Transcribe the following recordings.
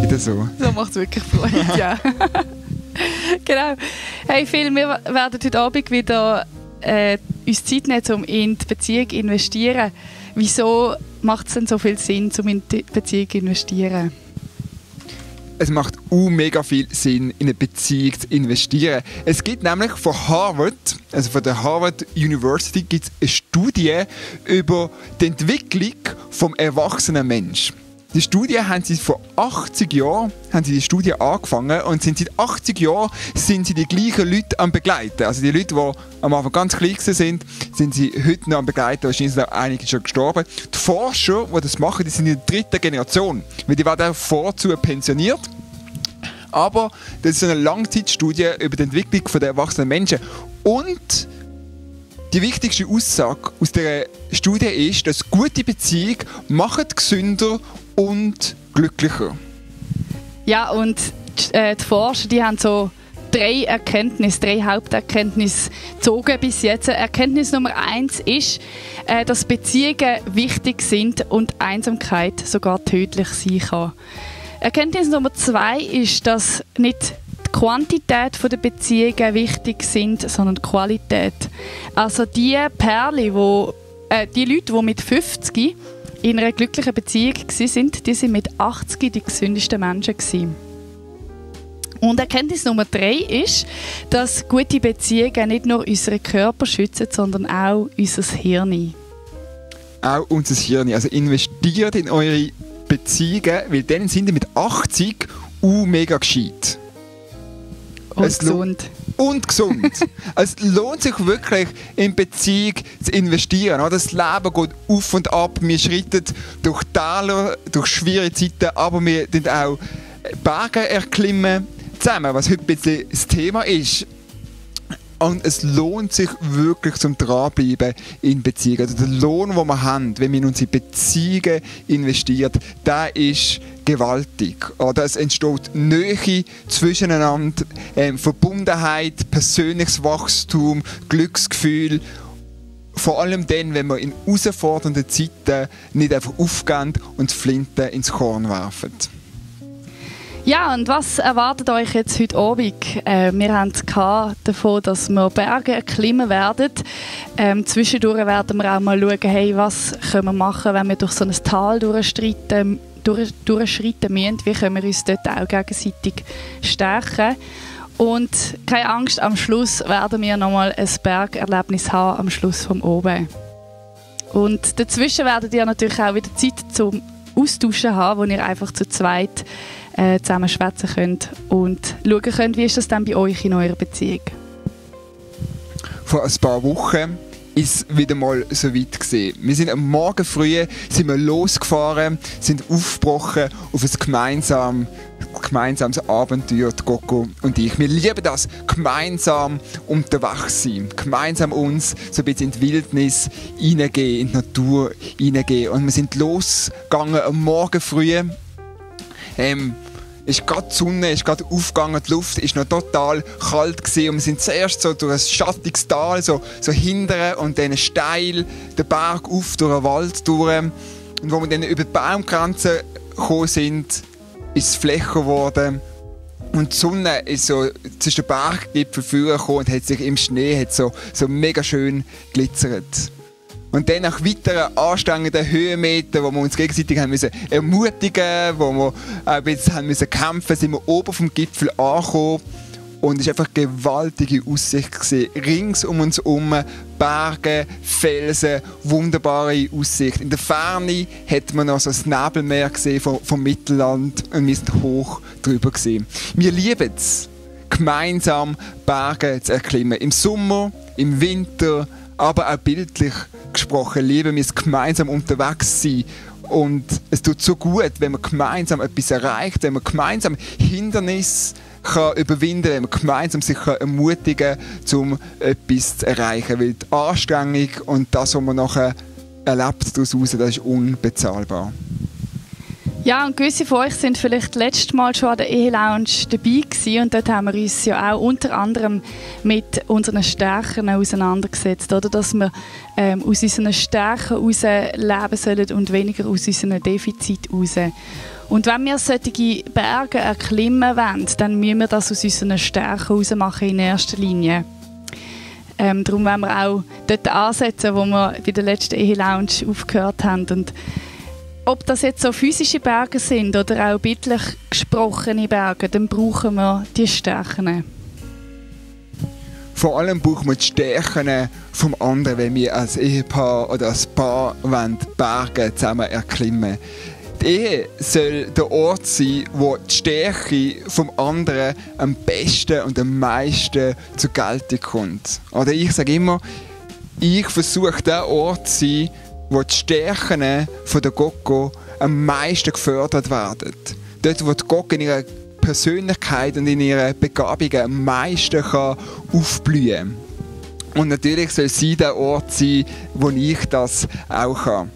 Wieder so. So macht es wirklich Freude, ja. Genau. Hey Phil, wir werden heute Abend wieder uns Zeit nehmen, um in die Beziehung zu investieren. Wieso macht es denn so viel Sinn, um in die Beziehung zu investieren? Es macht mega viel Sinn, in eine Beziehung zu investieren. Es gibt nämlich von Harvard, also von der Harvard University, gibt es eine Studie über die Entwicklung des erwachsenen Menschen. Die Studie haben sie vor 80 Jahren die Studie angefangen und sind seit 80 Jahren sind sie die gleichen Leute am begleiten. Also die Leute, die am Anfang ganz klein sind, sind sie heute noch am begleiten. Wahrscheinlich sind auch einige schon gestorben. Die Forscher, die das machen, die sind in der 3. Generation, weil die werden auch vorzu pensioniert. Aber das ist eine Langzeitstudie über die Entwicklung der erwachsenen Menschen. Und die wichtigste Aussage aus dieser Studie ist, dass gute Beziehungen machen gesünder und glücklicher. Ja, und die Forscher, die haben so 3 Haupterkenntnisse gezogen bis jetzt. Erkenntnis Nummer 1 ist, dass Beziehungen wichtig sind und Einsamkeit sogar tödlich sein kann. Erkenntnis Nummer 2 ist, dass nicht die Quantität der Beziehungen wichtig sind, sondern die Qualität. Also die Leute, die mit 50 in einer glücklichen Beziehung waren, die sind mit 80 die gesündesten Menschen gewesen. Und Erkenntnis Nummer 3 ist, dass gute Beziehungen nicht nur unseren Körper schützen, sondern auch unser Hirn. Auch unser Hirn. Also investiert in eure Beziehungen, weil dann sind ihr mit 80 mega gescheit. Und gesund. Und gesund. Es lohnt sich wirklich, in Beziehung zu investieren. Das Leben geht auf und ab. Wir schreiten durch Täler, durch schwierige Zeiten, aber wir erklimmen auch Berge zusammen, was heute ein bisschen das Thema ist. Und es lohnt sich wirklich zum Dranbleiben in Beziehungen. Also der Lohn, den wir haben, wenn wir in unsere Beziehungen investieren, der ist gewaltig. Oder es entsteht Nähe zwischeneinander, Verbundenheit, persönliches Wachstum, Glücksgefühl. Vor allem dann, wenn wir in herausfordernden Zeiten nicht einfach aufgehen und die Flinte ins Korn werfen. Ja, und was erwartet euch jetzt heute Abend? Wir haben es davon, dass wir Berge erklimmen werden. Zwischendurch werden wir auch mal schauen, hey, was können wir machen, wenn wir durch so ein Tal durchschreiten müssen. Wie können wir uns dort auch gegenseitig stärken? Und keine Angst, am Schluss werden wir nochmal ein Bergerlebnis haben, am Schluss vom Oben. Und dazwischen werdet ihr natürlich auch wieder Zeit zum Austauschen haben, wo ihr einfach zu zweit zusammen schwätzen könnt und schauen könnt, wie ist das dann bei euch in eurer Beziehung. Vor ein paar Wochen ist es wieder mal so weit gewesen. Wir sind am Morgen früh losgefahren, sind aufgebrochen auf ein gemeinsames Abenteuer, die Coco und ich. Wir lieben das, gemeinsam unterwegs sein, gemeinsam uns so ein bisschen in die Wildnis hineingehen, in die Natur hineingehen. Und wir sind losgegangen am Morgen früh. Ist gerade die Sonne, ist gerade aufgegangen, die Luft ist noch total kalt gewesen. Und wir sind zuerst so durch ein schattiges Tal, so hindern und dann steil den Berg auf, durch den Wald durch. Und wo wir dann über die Baumgrenze gekommen sind, ist es flächer geworden. Und die Sonne ist so zwischen den Berggipfeln vorgekommen und hat sich im Schnee so mega schön glitzert. Und dann nach weiteren anstrengenden Höhenmetern, wo wir uns gegenseitig haben müssen ermutigen, wo wir ein bisschen haben müssen kämpfen, sind wir oben vom Gipfel angekommen. Und es war einfach eine gewaltige Aussicht gewesen. Rings um uns herum Berge, Felsen, wunderbare Aussicht. In der Ferne hat man noch so das Nebelmeer gesehen vom Mittelland und wir sind hoch drüber gesehen. Wir lieben es, gemeinsam Berge zu erklimmen. Im Sommer, im Winter, aber auch bildlich gesprochen, lieben wir es gemeinsam unterwegs sein. Und es tut so gut, wenn man gemeinsam etwas erreicht, wenn man gemeinsam Hindernisse kann überwinden, wenn man gemeinsam sich ermutigen kann, um etwas zu erreichen. Weil die Anstrengung und das, was man nachher erlebt daraus, das ist unbezahlbar. Ja, und gewisse von euch sind vielleicht letztes Mal schon an der Ehe-Lounge dabei gewesen, und dort haben wir uns ja auch unter anderem mit unseren Stärken auseinandergesetzt, oder? Dass wir aus unseren Stärken heraus leben sollen und weniger aus unseren Defiziten heraus. Und wenn wir solche Berge erklimmen wollen, dann müssen wir das aus unseren Stärken heraus machen in erster Linie. Darum wollen wir auch dort ansetzen, wo wir bei der letzten Ehe-Lounge aufgehört haben. Und ob das jetzt so physische Berge sind oder auch bildlich gesprochene Berge, dann brauchen wir die Stärken. Vor allem brauchen wir die Stärken vom anderen, wenn wir als Ehepaar oder als Paar Berge zusammen erklimmen. Die Ehe soll der Ort sein, wo die Stärke vom anderen am besten und am meisten zur Geltung kommt. Oder ich sage immer, ich versuche der Ort zu sein, wo die Stärken von der Gogo am meisten gefördert werden. Dort, wo die Gogo in ihrer Persönlichkeit und in ihren Begabungen am meisten aufblühen kann. Und natürlich soll sie der Ort sein, wo ich das auch kann.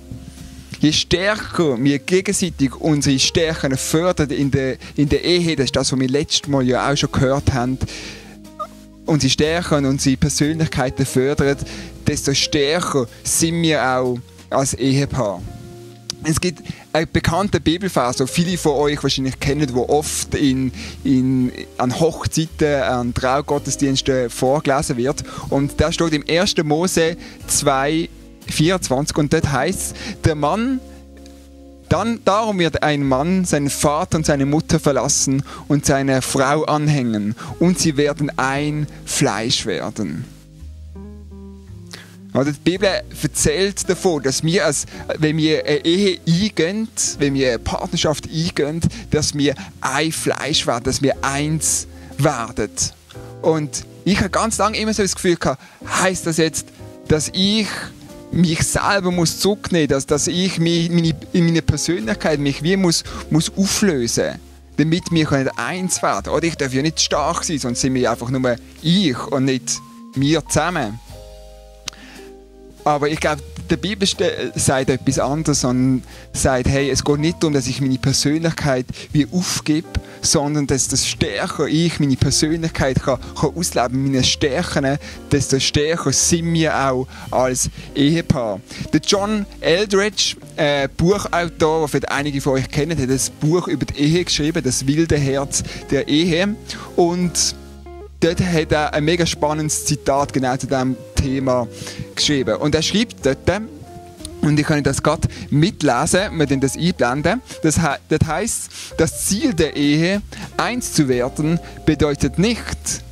Je stärker wir gegenseitig unsere Stärken fördern in der Ehe, das ist das, was wir letztes Mal ja auch schon gehört haben, unsere Stärken und unsere Persönlichkeiten fördern, desto stärker sind wir auch als Ehepaar. Es gibt einen bekannten Bibelvers, den viele von euch wahrscheinlich kennen, der oft an Hochzeiten, an Traugottesdiensten vorgelesen wird. Und der steht im 1. Mose 2,24 und dort heißt es, darum wird ein Mann seinen Vater und seine Mutter verlassen und seine Frau anhängen und sie werden ein Fleisch werden. Also die Bibel erzählt davon, dass wir, wenn wir eine Ehe eingehen, wenn wir eine Partnerschaft eingehen, dass wir ein Fleisch werden, dass wir eins werden. Und ich habe ganz lange immer so das Gefühl gehabt, heisst das jetzt, dass ich mich selber zurücknehmen muss, dass ich in meiner Persönlichkeit mich wie muss auflösen, damit wir eins werden. Oder ich darf ja nicht stark sein, sonst sind wir einfach nur ich und nicht wir zusammen. Aber ich glaube, die Bibel sagt etwas anderes und sagt, hey, es geht nicht darum, dass ich meine Persönlichkeit wie aufgebe, sondern dass das stärker ich meine Persönlichkeit kann ausleben, meine Stärken, desto stärker sind wir auch als Ehepaar. Der John Eldredge, Buchautor, den vielleicht einige von euch kennen, hat ein Buch über die Ehe geschrieben, «Das wilde Herz der Ehe». Und dort hat er ein mega spannendes Zitat genau zu diesem Thema geschrieben. Und er schreibt dort, und ich kann das gerade mitlesen, wir das einblenden, das heisst, das Ziel der Ehe, eins zu werden, bedeutet nicht,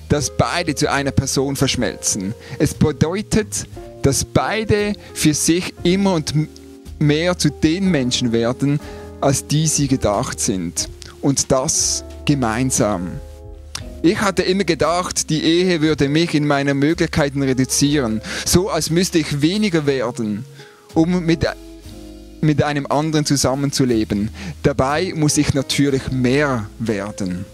dass beide zu einer Person verschmelzen. Es bedeutet, dass beide für sich immer und mehr zu den Menschen werden, als die sie gedacht sind. Und das gemeinsam. Ich hatte immer gedacht, die Ehe würde mich in meinen Möglichkeiten reduzieren, so als müsste ich weniger werden, um mit einem anderen zusammenzuleben. Dabei muss ich natürlich mehr werden.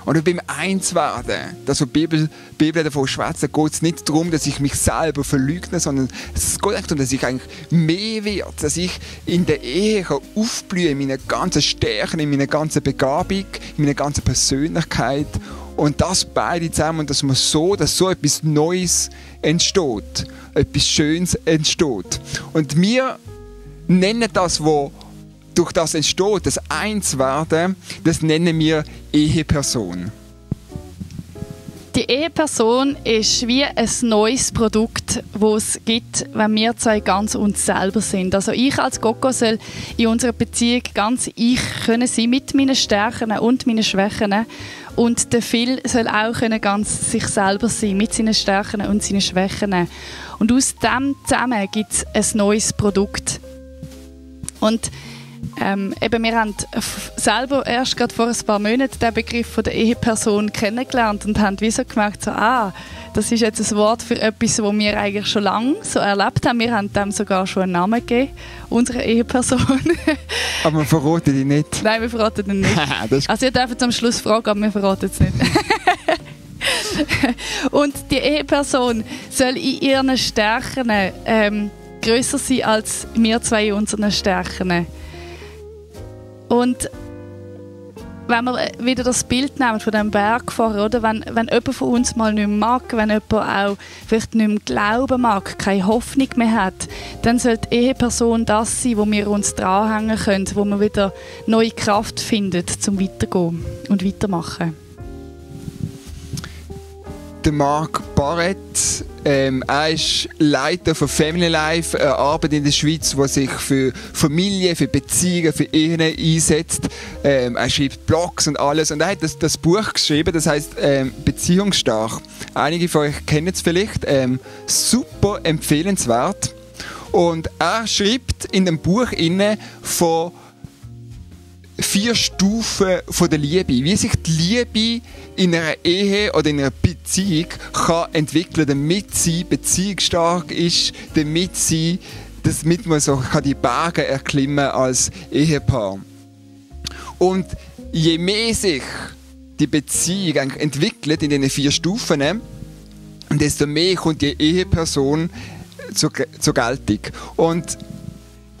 Und beim Einswerden, das was die Bibel davon schwätzt, geht es nicht darum, dass ich mich selber verleugne, sondern es geht darum, dass ich eigentlich mehr werde, dass ich in der Ehe aufblühen in meiner ganzen Stärke, in meiner ganzen Begabung, in meiner ganzen Persönlichkeit. Und das beide zusammen, und dass so etwas Neues entsteht, etwas Schönes entsteht. Und wir nennen das, was durch das entsteht, das Einswerden, das nennen wir Eheperson. Die Eheperson ist wie ein neues Produkt, das es gibt, wenn wir zwei ganz uns selber sind. Also ich als Gogo soll in unserer Beziehung ganz ich können sein, mit meinen Stärken und meinen Schwächen. Und der Phil soll auch ganz sich selber sein, mit seinen Stärken und seinen Schwächen. Und aus dem zusammen gibt es ein neues Produkt. Und wir haben selber erst gerade vor ein paar Monaten den Begriff von der Eheperson kennengelernt und haben wie so gemerkt, das ist jetzt ein Wort für etwas, das wir eigentlich schon lange so erlebt haben. Wir haben dem sogar schon einen Namen gegeben, unserer Eheperson. Aber wir verraten die nicht. Nein, wir verraten ihn nicht. Also ihr dürft am Schluss fragen, aber wir verraten es nicht. Und die Eheperson soll in ihren Stärken grösser sein als wir zwei in unseren Stärken. Und wenn wir wieder das Bild nehmen von dem Berg vorher, oder? Wenn jemand von uns mal nicht mehr mag, wenn jemand auch vielleicht nicht mehr glauben mag, keine Hoffnung mehr hat, dann sollte die Eheperson das sein, wo wir uns dranhängen können, wo wir wieder neue Kraft finden, zum Weitergehen und weitermachen. Der Marc Barrett, er ist Leiter von Family Life, eine Arbeit in der Schweiz, die sich für Familie, für Beziehungen, für Ehen einsetzt. Er schreibt Blogs und alles und er hat das Buch geschrieben, das heisst Beziehungsstark. Einige von euch kennen es vielleicht, super empfehlenswert. Und er schreibt in dem Buch von 4 Stufen von der Liebe. Wie sich die Liebe in einer Ehe oder in einer Beziehung kann entwickeln, damit sie beziehungsstark ist, damit man so die Berge erklimmen als Ehepaar. Und je mehr sich die Beziehung entwickelt in diesen 4 Stufen, desto mehr kommt die Eheperson zur Geltung. Und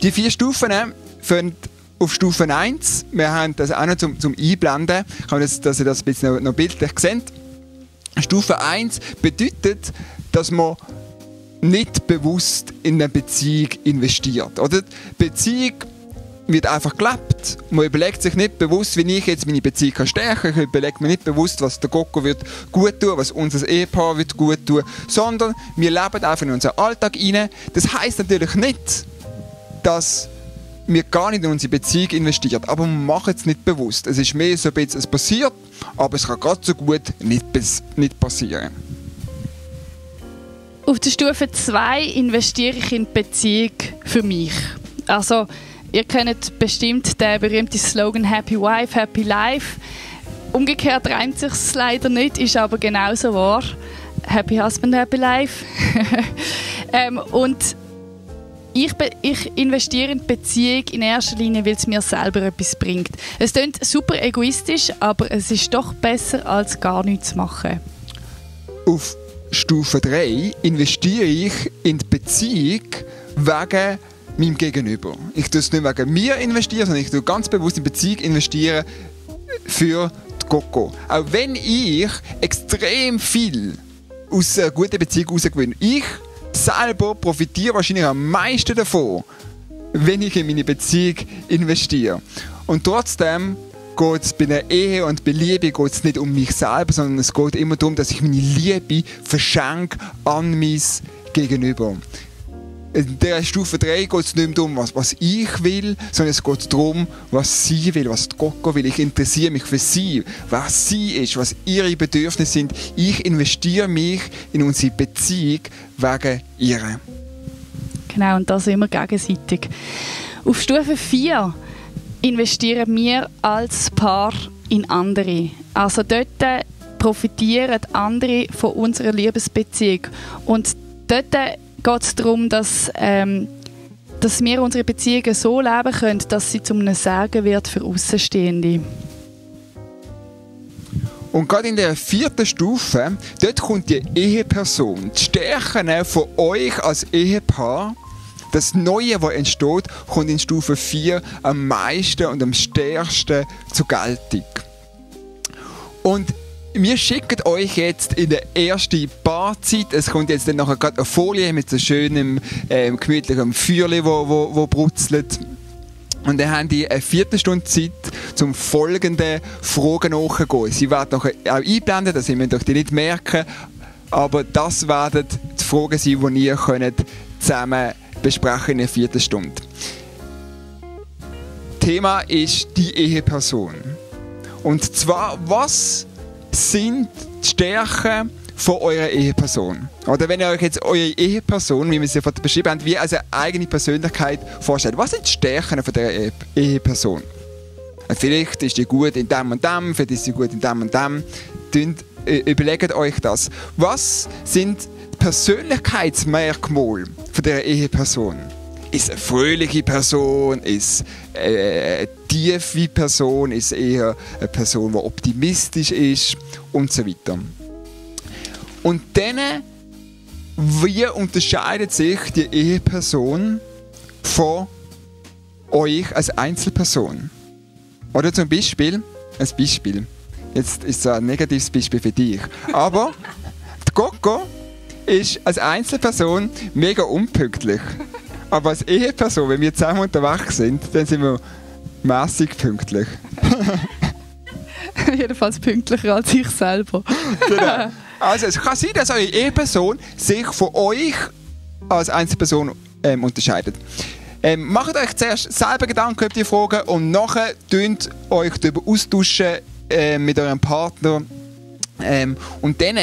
die 4 Stufen fangen auf Stufe 1, wir haben das auch noch zum Einblenden, dass ihr das ein bisschen noch bildlich seht. Stufe 1 bedeutet, dass man nicht bewusst in eine Beziehung investiert. Oder? Die Beziehung wird einfach gelebt. Man überlegt sich nicht bewusst, wie ich jetzt meine Beziehung stärken kann. Ich überlege mir nicht bewusst, was der Coco wird gut tun, was unser Ehepaar wird gut tun, sondern wir leben einfach in unseren Alltag hinein. Das heisst natürlich nicht, dass wir gar nicht in unsere Beziehung investieren, aber wir machen es nicht bewusst. Es ist mehr so ein bisschen, es passiert, aber es kann gerade so gut nicht passieren. Auf der Stufe 2 investiere ich in die Beziehung für mich. Also, ihr kennt bestimmt den berühmten Slogan «Happy Wife, Happy Life». Umgekehrt reimt sich es leider nicht, ist aber genauso wahr. «Happy Husband, Happy Life». Und ich investiere in die Beziehung in erster Linie, weil es mir selber etwas bringt. Es klingt super egoistisch, aber es ist doch besser, als gar nichts zu machen. Auf Stufe 3 investiere ich in die Beziehung wegen meinem Gegenüber. Ich tue es nicht wegen mir investieren, sondern ich tue ganz bewusst in die Beziehung investieren für die Coco. Auch wenn ich extrem viel aus einer guten Beziehung herausgewinne. Ich selber profitiere wahrscheinlich am meisten davon, wenn ich in meine Beziehung investiere. Und trotzdem geht es bei einer Ehe und bei Liebe geht es nicht um mich selber, sondern es geht immer darum, dass ich meine Liebe verschenke an mein Gegenüber. In der Stufe 3 geht es nicht mehr darum, was ich will, sondern es geht darum, was sie will, was die Coco will. Ich interessiere mich für sie, was sie ist, was ihre Bedürfnisse sind. Ich investiere mich in unsere Beziehung wegen ihr. Genau, und das immer gegenseitig. Auf Stufe 4 investieren wir als Paar in andere. Also dort profitieren andere von unserer Liebesbeziehung. Und dort geht es darum, dass wir unsere Beziehungen so leben können, dass sie zu einem Segen wird für Außenstehende. Und gerade in der 4. Stufe, dort kommt die Eheperson, die Stärken von euch als Ehepaar, das Neue, was entsteht, kommt in Stufe 4 am meisten und am stärksten zur Geltung. Und wir schicken euch jetzt in der ersten Paarzeit. Es kommt jetzt dann nachher gerade eine Folie mit so schönem, gemütlichem Feuerchen, wo brutzelt. Und dann haben die eine Viertelstunde Zeit, zum folgenden Fragen nachzugehen. Sie werden nachher auch einblenden, das müsst ihr euch nicht merken. Aber das werden die Fragen sein, die ihr zusammen besprechen in einer Viertelstunde. Thema ist die Eheperson. Und zwar, was sind die Stärken von eurer Eheperson? Oder wenn ihr euch jetzt eure Eheperson, wie wir sie vorhin beschrieben haben, wie als eine eigene Persönlichkeit vorstellt, was sind die Stärken von dieser Eheperson? Vielleicht ist die gut in dem und dem, vielleicht ist sie gut in dem und dem. Überlegt euch das. Was sind die Persönlichkeitsmerkmale von dieser Eheperson? Ist eine fröhliche Person? Ist eine tiefe Person? Ist eher eine Person, die optimistisch ist? Und so weiter. Und dann, wie unterscheidet sich die Eheperson von euch als Einzelperson? Oder zum Beispiel, ein Beispiel. Jetzt ist es ein negatives Beispiel für dich. Aber die Coco ist als Einzelperson mega unpünktlich. Aber als Eheperson, wenn wir zusammen unterwegs sind, dann sind wir mässig pünktlich. Jedenfalls pünktlicher als ich selber. Genau. Also es kann sein, dass eure Eheperson sich von euch als Einzelperson unterscheidet. Macht euch zuerst selber Gedanken über die Fragen und nachher euch darüber austauschen mit eurem Partner. Und dann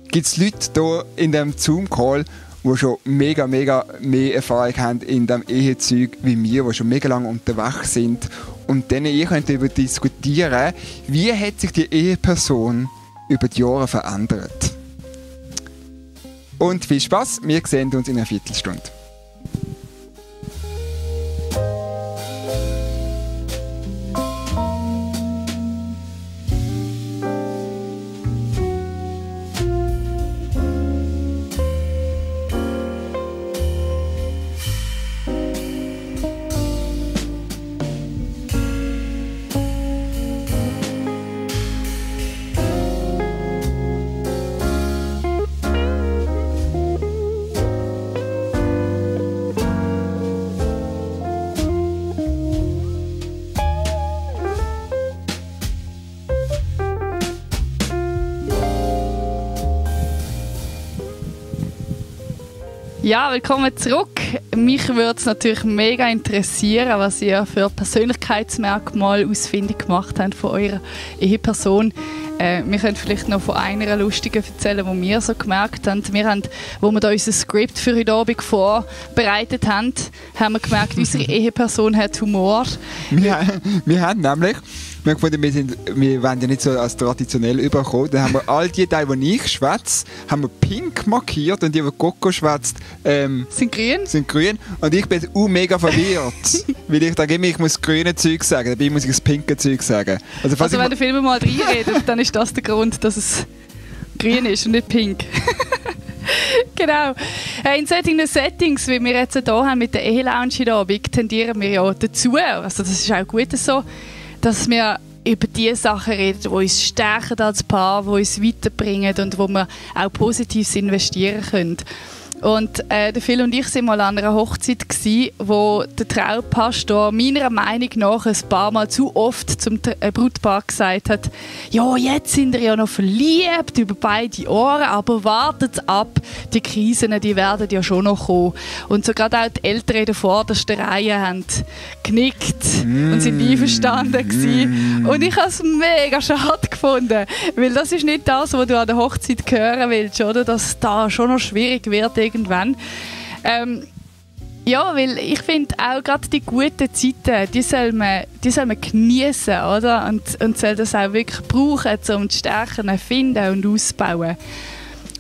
gibt es Leute hier in diesem Zoom-Call, die schon mega mehr Erfahrung haben in diesem Ehezeug wie wir, die schon mega lange unterwegs sind. Und dann ihr könnt darüber diskutieren, wie hat sich die Eheperson über die Jahre verändert. Und viel Spaß, wir sehen uns in einer Viertelstunde. Ja, willkommen zurück. Mich würde es natürlich mega interessieren, was ihr für Persönlichkeitsmerkmale ausfindig gemacht habt von eurer Eheperson. Wir können vielleicht noch von einer lustigen erzählen, die wir so gemerkt haben. Wir haben, wo wir da unser Skript für heute Abend vorbereitet haben, haben wir gemerkt, unsere Eheperson hat Humor. Wir haben nämlich, wir haben gefunden, wir wollen ja nicht so als traditionell überkommen. Dann haben wir all die Teile, die ich schwätze, haben wir pink markiert und die, die Coco schwätzt, sind grün. Und ich bin jetzt mega verwirrt, weil ich denke immer, ich muss das grüne Zeug sagen, dabei muss ich das pinke Zeug sagen. Also wenn der Film mal reinredet, dann ist das der Grund, dass es grün ist und nicht pink. Genau. In solchen Settings, wie wir jetzt hier haben mit der Ehelounge heute Abend, tendieren wir ja dazu, also das ist auch gut so, dass wir über die Sachen reden, die uns stärken als Paar, die uns weiterbringen und wo wir auch positiv investieren können. Und der Phil und ich waren mal an einer Hochzeit, wo der Traupastor meiner Meinung nach ein paar Mal zu oft zum Brautpaar gesagt hat, ja, jetzt sind ihr ja noch verliebt über beide Ohren, aber wartet ab, die Krisen, die werden ja schon noch kommen. Und so gerade auch die Eltern in der vordersten Reihe haben genickt und sind einverstanden gewesen. Und ich habe es mega schade gefunden, weil das ist nicht das, was du an der Hochzeit hören willst, oder? Dass da schon noch schwierig wird irgendwann. Ja, weil ich finde auch gerade die guten Zeiten, die soll man genießen, oder? Und soll das auch wirklich brauchen, um die Stärken zu finden und auszubauen.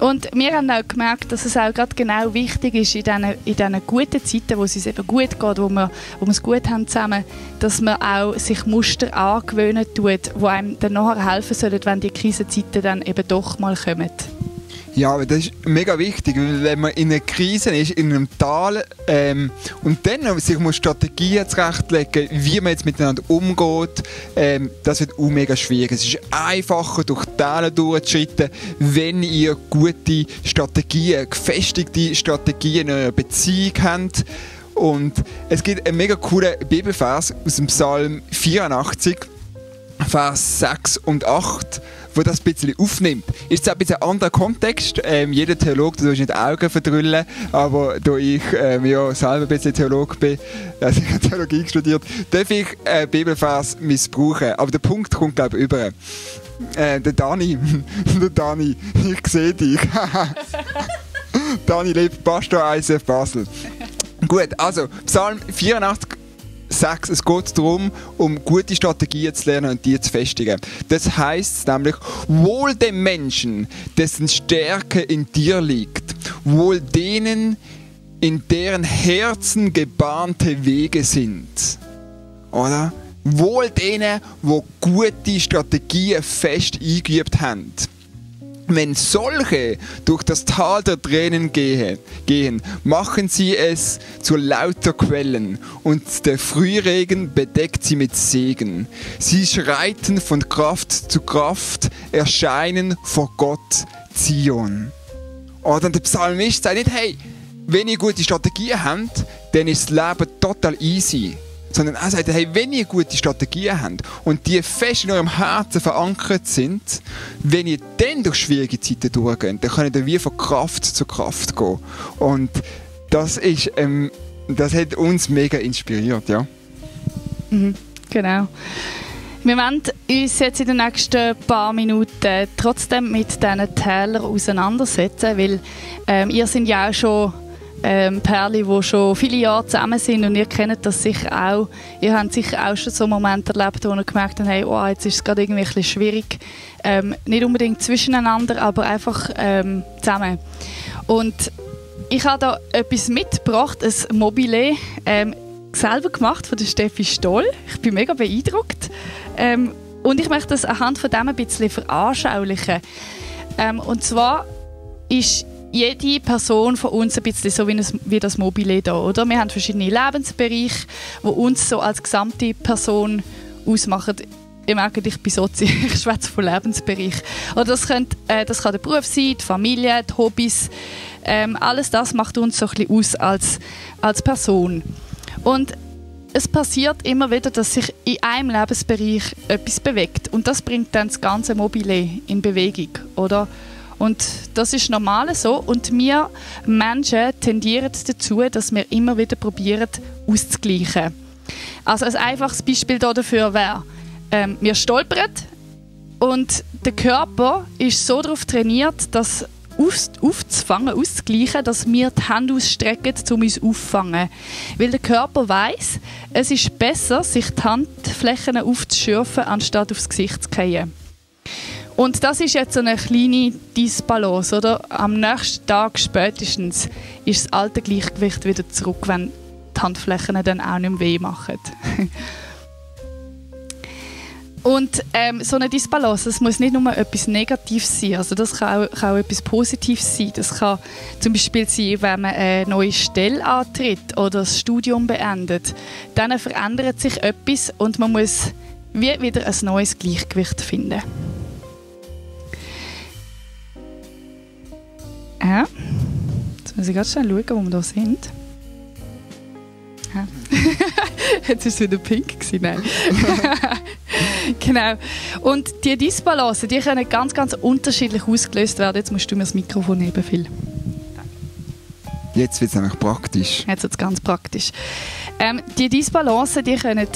Und wir haben auch gemerkt, dass es auch gerade genau wichtig ist, in diesen guten Zeiten, wo es uns eben gut geht, wo wir es gut haben zusammen, dass man auch sich Muster angewöhnen tut, die einem dann nachher helfen sollen, wenn die Krisenzeiten dann eben doch mal kommen. Ja, aber das ist mega wichtig, weil wenn man in einer Krise ist, in einem Tal und dann sich muss Strategien zurechtlegen, wie man jetzt miteinander umgeht, das wird auch mega schwierig. Es ist einfacher, durch Täler durchzuschreiten, wenn ihr gute Strategien, gefestigte Strategien in eurer Beziehung habt. Und es gibt einen mega coolen Bibelvers aus dem Psalm 84, Vers 6 und 8, wo das ein bisschen aufnimmt. Ist zwar ein bisschen ein anderer Kontext, jeder Theologe, du sollst nicht die Augen verdrüllen, aber da ich ja selber ein bisschen Theologe bin, also ich habe Theologie studiert, darf ich Bibelvers missbrauchen. Aber der Punkt kommt, glaube ich, über. Der Dani, ich sehe dich. Dani lebt Pastor ICF Basel. Gut, also Psalm 84, 6. Es geht darum, um gute Strategien zu lernen und die zu festigen. Das heisst nämlich, wohl dem Menschen, dessen Stärke in dir liegt, wohl denen, in deren Herzen gebahnte Wege sind. Oder? Wohl denen, die gute Strategien fest eingeübt haben. Wenn solche durch das Tal der Tränen gehen, machen sie es zu lauter Quellen, und der Frühregen bedeckt sie mit Segen. Sie schreiten von Kraft zu Kraft, erscheinen vor Gott Zion. Oder der Psalmist sagt nicht, hey, wenn ihr gute Strategien habt, dann ist das Leben total easy. Sondern er sagt, hey, wenn ihr gute Strategien habt und die fest in eurem Herzen verankert sind, wenn ihr dann durch schwierige Zeiten durchgeht, dann könnt ihr wie von Kraft zu Kraft gehen. Und das hat uns mega inspiriert, ja. Mhm, genau. Wir werden uns jetzt in den nächsten paar Minuten trotzdem mit diesen Tälern auseinandersetzen, weil ihr seid ja auch schon Pärchen, die schon viele Jahre zusammen sind, und ihr kennt das sicher auch. Ihr habt sicher auch schon so Momente erlebt, wo ihr gemerkt habt, hey, oh, jetzt ist es gerade irgendwie ein bisschen schwierig. Nicht unbedingt zwischeneinander, aber einfach zusammen. Und ich habe da etwas mitgebracht, ein Mobile, selber gemacht von der Steffi Stoll. Ich bin mega beeindruckt. Und ich möchte das anhand von dem ein bisschen veranschaulichen. Und zwar ist jede Person von uns ein bisschen so wie das Mobile hier, oder? Wir haben verschiedene Lebensbereiche, die uns so als gesamte Person ausmachen. Ihr merkt, ich bin Sozi, ich schwätze von Lebensbereich. Oder das kann der Beruf sein, die Familie, die Hobbys. Alles das macht uns so ein bisschen aus als Person. Und es passiert immer wieder, dass sich in einem Lebensbereich etwas bewegt. Und das bringt dann das ganze Mobile in Bewegung, oder? Und das ist normal so. Und wir Menschen tendieren dazu, dass wir immer wieder probieren, auszugleichen. Also ein einfaches Beispiel dafür wäre, wir stolpern und der Körper ist so darauf trainiert, das aufzufangen, auszugleichen, dass wir die Hände ausstrecken, um uns aufzufangen. Weil der Körper weiss, es ist besser, sich die Handflächen aufzuschürfen, anstatt aufs Gesicht zu fallen. Und das ist jetzt so eine kleine Disbalance, oder? Am nächsten Tag spätestens ist das alte Gleichgewicht wieder zurück, wenn die Handflächen dann auch nicht mehr weh machen. Und so eine Disbalance, das muss nicht nur etwas Negatives sein, also das kann auch etwas Positives sein. Das kann zum Beispiel sein, wenn man eine neue Stelle antritt oder das Studium beendet. Dann verändert sich etwas und man muss wieder ein neues Gleichgewicht finden. Ja. Jetzt muss ich ganz schnell schauen, wo wir hier sind. Ja. Jetzt war es wieder pink. Nein. Genau. Und die Disbalancen, die können ganz, ganz unterschiedlich ausgelöst werden. Jetzt musst du mir das Mikrofon nehmen, Phil. Jetzt wird es nämlich praktisch. Jetzt wird es ganz praktisch. Die Disbalancen, die können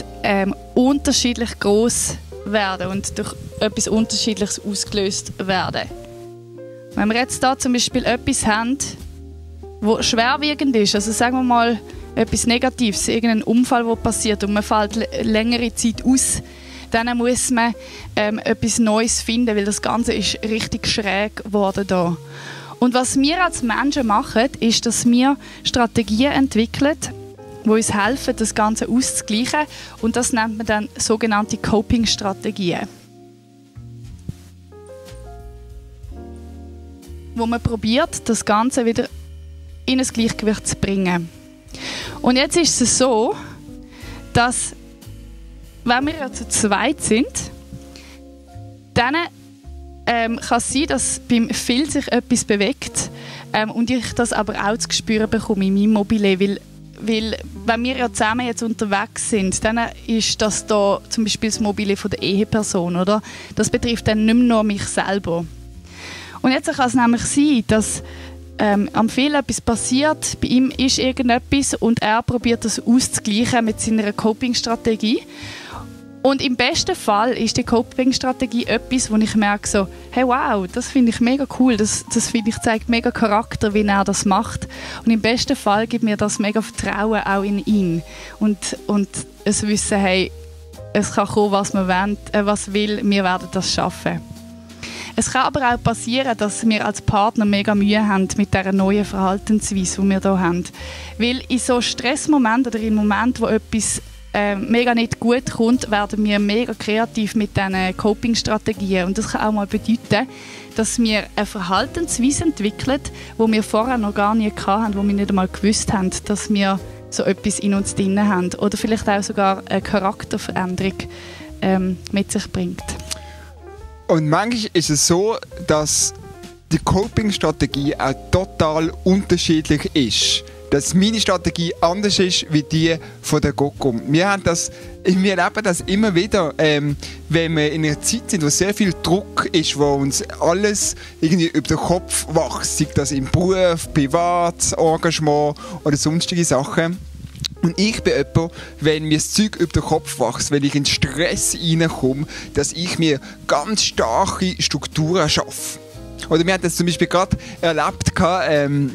unterschiedlich gross werden und durch etwas Unterschiedliches ausgelöst werden. Wenn wir jetzt da zum Beispiel etwas haben, das schwerwiegend ist, also sagen wir mal etwas Negatives, irgendein Unfall, der passiert und man fällt längere Zeit aus, dann muss man etwas Neues finden, weil das Ganze ist richtig schräg geworden da. Und was wir als Menschen machen, ist, dass wir Strategien entwickeln, die uns helfen, das Ganze auszugleichen, und das nennt man dann sogenannte Coping-Strategien. Wo man probiert, das Ganze wieder in ein Gleichgewicht zu bringen. Und jetzt ist es so, dass, wenn wir ja zu zweit sind, dann kann es sein, dass beim Phil sich etwas bewegt und ich das aber auch zu spüren bekomme in meinem Mobile, weil wenn wir ja zusammen jetzt unterwegs sind, dann ist das da zum Beispiel das Mobile von der Eheperson, oder? Das betrifft dann nicht mehr nur mich selber. Und jetzt kann es nämlich sein, dass am Phil etwas passiert, bei ihm ist irgendetwas und er probiert das auszugleichen mit seiner Coping-Strategie. Und im besten Fall ist die Coping-Strategie etwas, wo ich merke so, hey wow, das finde ich mega cool, das finde ich zeigt mega Charakter, wie er das macht. Und im besten Fall gibt mir das mega Vertrauen auch in ihn. Und es Wissen, hey, es kann kommen, was man will, wir werden das schaffen. Es kann aber auch passieren, dass wir als Partner mega Mühe haben mit dieser neuen Verhaltensweise, die wir hier haben. Weil in so Stressmomenten oder in Momenten, wo etwas mega nicht gut kommt, werden wir mega kreativ mit diesen Coping-Strategien. Und das kann auch mal bedeuten, dass wir eine Verhaltensweise entwickeln, die wir vorher noch gar nie hatten, wo wir nicht einmal gewusst haben, dass wir so etwas in uns drin haben. Oder vielleicht auch sogar eine Charakterveränderung mit sich bringt. Und manchmal ist es so, dass die Coping-Strategie auch total unterschiedlich ist. Dass meine Strategie anders ist wie die von der Coco. Wir erleben das immer wieder, wenn wir in einer Zeit sind, wo sehr viel Druck ist, wo uns alles irgendwie über den Kopf wächst, sei das im Beruf, privat, Engagement oder sonstige Sachen. Und ich bin jemand, wenn mir das Zeug über den Kopf wächst, wenn ich in Stress reinkomme, dass ich mir ganz starke Strukturen schaffe. Oder wir haben das zum Beispiel gerade erlebt,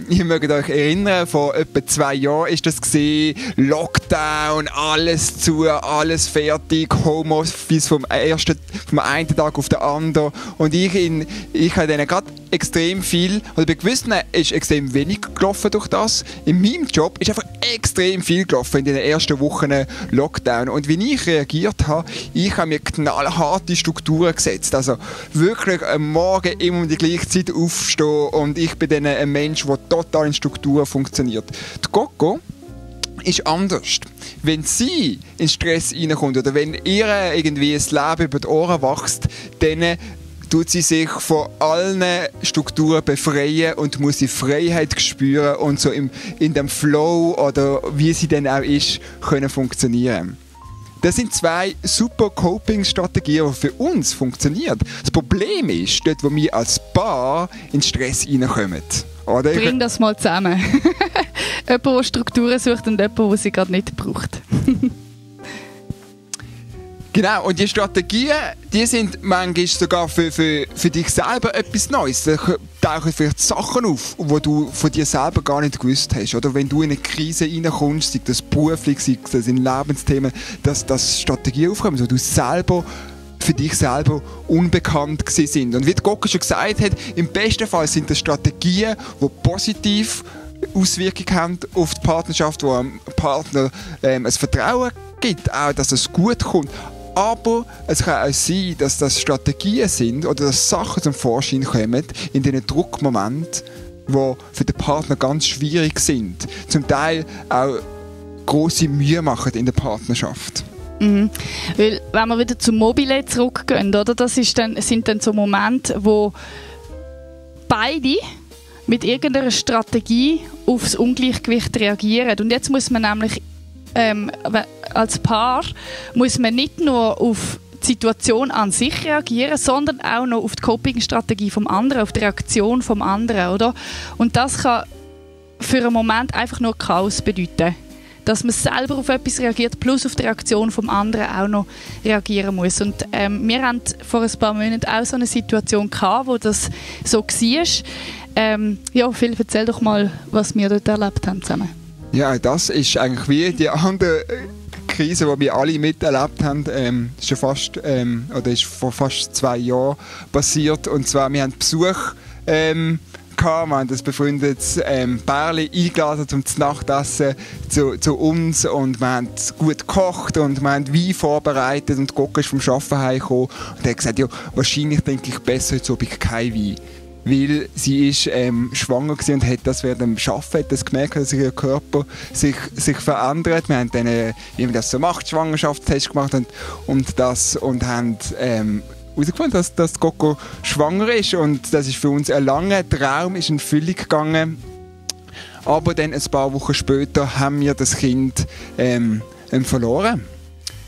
ihr mögt euch erinnern, vor etwa 2 Jahren ist das gesehen, Lockdown, alles zu, alles fertig, Homeoffice vom einen Tag auf den anderen. Und ich habe denen gerade extrem viel, oder bei gewissen ist extrem wenig gelaufen durch das. In meinem Job ist einfach extrem viel gelaufen in den ersten Wochen Lockdown. Und wie ich reagiert habe, ich habe mir knallharte Strukturen gesetzt. Also wirklich am Morgen immer um die gleiche Zeit aufstehen und ich bin dann ein Mensch, der total in Strukturen funktioniert. Die Coco ist anders. Wenn sie in Stress reinkommt oder wenn ihr irgendwie das Leben über die Ohren wächst, dann tut sie sich von allen Strukturen befreien und muss die Freiheit spüren und so in dem Flow oder wie sie dann auch ist, können funktionieren. Das sind 2 super Coping-Strategien, die für uns funktionieren. Das Problem ist, dort, wo wir als Paar in Stress reinkommen. Oder? Bring das mal zusammen. Jemand, der Strukturen sucht und jemand, der sie gerade nicht braucht. Genau, und die Strategien, die sind manchmal sogar für dich selber etwas Neues. Da tauchen vielleicht Sachen auf, die du von dir selber gar nicht gewusst hast. Oder wenn du in eine Krise reinkommst, sei das beruflich, sei das in Lebensthemen, dass Strategien aufkommen, die du selber für dich selber unbekannt sind. Und wie Coco schon gesagt hat, im besten Fall sind das Strategien, die positiv Auswirkungen haben auf die Partnerschaft, wo einem Partner ein Vertrauen gibt, auch dass es gut kommt. Aber es kann auch sein, dass das Strategien sind oder dass Sachen zum Vorschein kommen in diesen Druckmomenten, die für den Partner ganz schwierig sind. Zum Teil auch grosse Mühe machen in der Partnerschaft. Mhm. Weil, wenn wir wieder zum Mobile zurückgehen, oder, das sind dann so Momente, wo beide mit irgendeiner Strategie aufs Ungleichgewicht reagieren. Und jetzt muss man nämlich als Paar muss man nicht nur auf die Situation an sich reagieren, sondern auch noch auf die Coping-Strategie vom anderen, auf die Reaktion vom anderen, oder? Und das kann für einen Moment einfach nur Chaos bedeuten. Dass man selber auf etwas reagiert, plus auf die Reaktion vom anderen auch noch reagieren muss. Und wir hatten vor ein paar Monaten auch so eine Situation gehabt, wo das so war. Ja, Phil, erzähl doch mal, was wir dort erlebt haben zusammen. Ja, das ist eigentlich wie die andere Krise, die wir alle miterlebt haben. Ist schon fast, oder ist vor fast 2 Jahren passiert. Und zwar, wir haben Besuch wir haben das befreundetes Pärchen eingeladen zum Nachtessen zu uns und wir haben gut gekocht und wir haben Wein vorbereitet und Coco ist vom Arbeiten heimgekommen und er hat gesagt, ja, wahrscheinlich denke ich besser, jetzt habe ich kein Wein. Weil sie ist schwanger war und hat das während dem Arbeiten hat das gemerkt, dass ihr Körper sich verändert. Wir haben dann, wie man das so macht, Schwangerschaftstest gemacht und haben herausgefunden, dass Coco schwanger ist. Und das ist für uns ein langer Traum, ist in Erfüllung gegangen. Aber dann ein paar Wochen später haben wir das Kind verloren.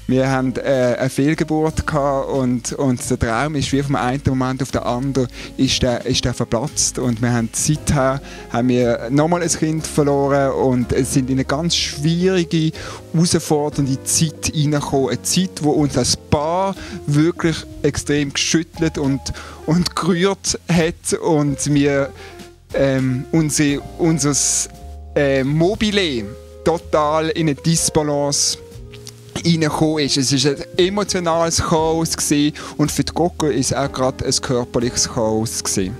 Wir hatten eine Fehlgeburt gehabt und der Traum ist wie vom einen Moment auf den anderen ist der verplatzt. Und seither haben wir nochmal ein Kind verloren und es sind in eine ganz schwierige, herausfordernde Zeit hineingekommen. Eine Zeit, die uns als Paar wirklich extrem geschüttelt und gerührt hat und wir unser Mobile total in eine Disbalance reingekommen ist. Es war ein emotionales Chaos gewesen, und für die Coco war es auch gerade ein körperliches Chaos gewesen.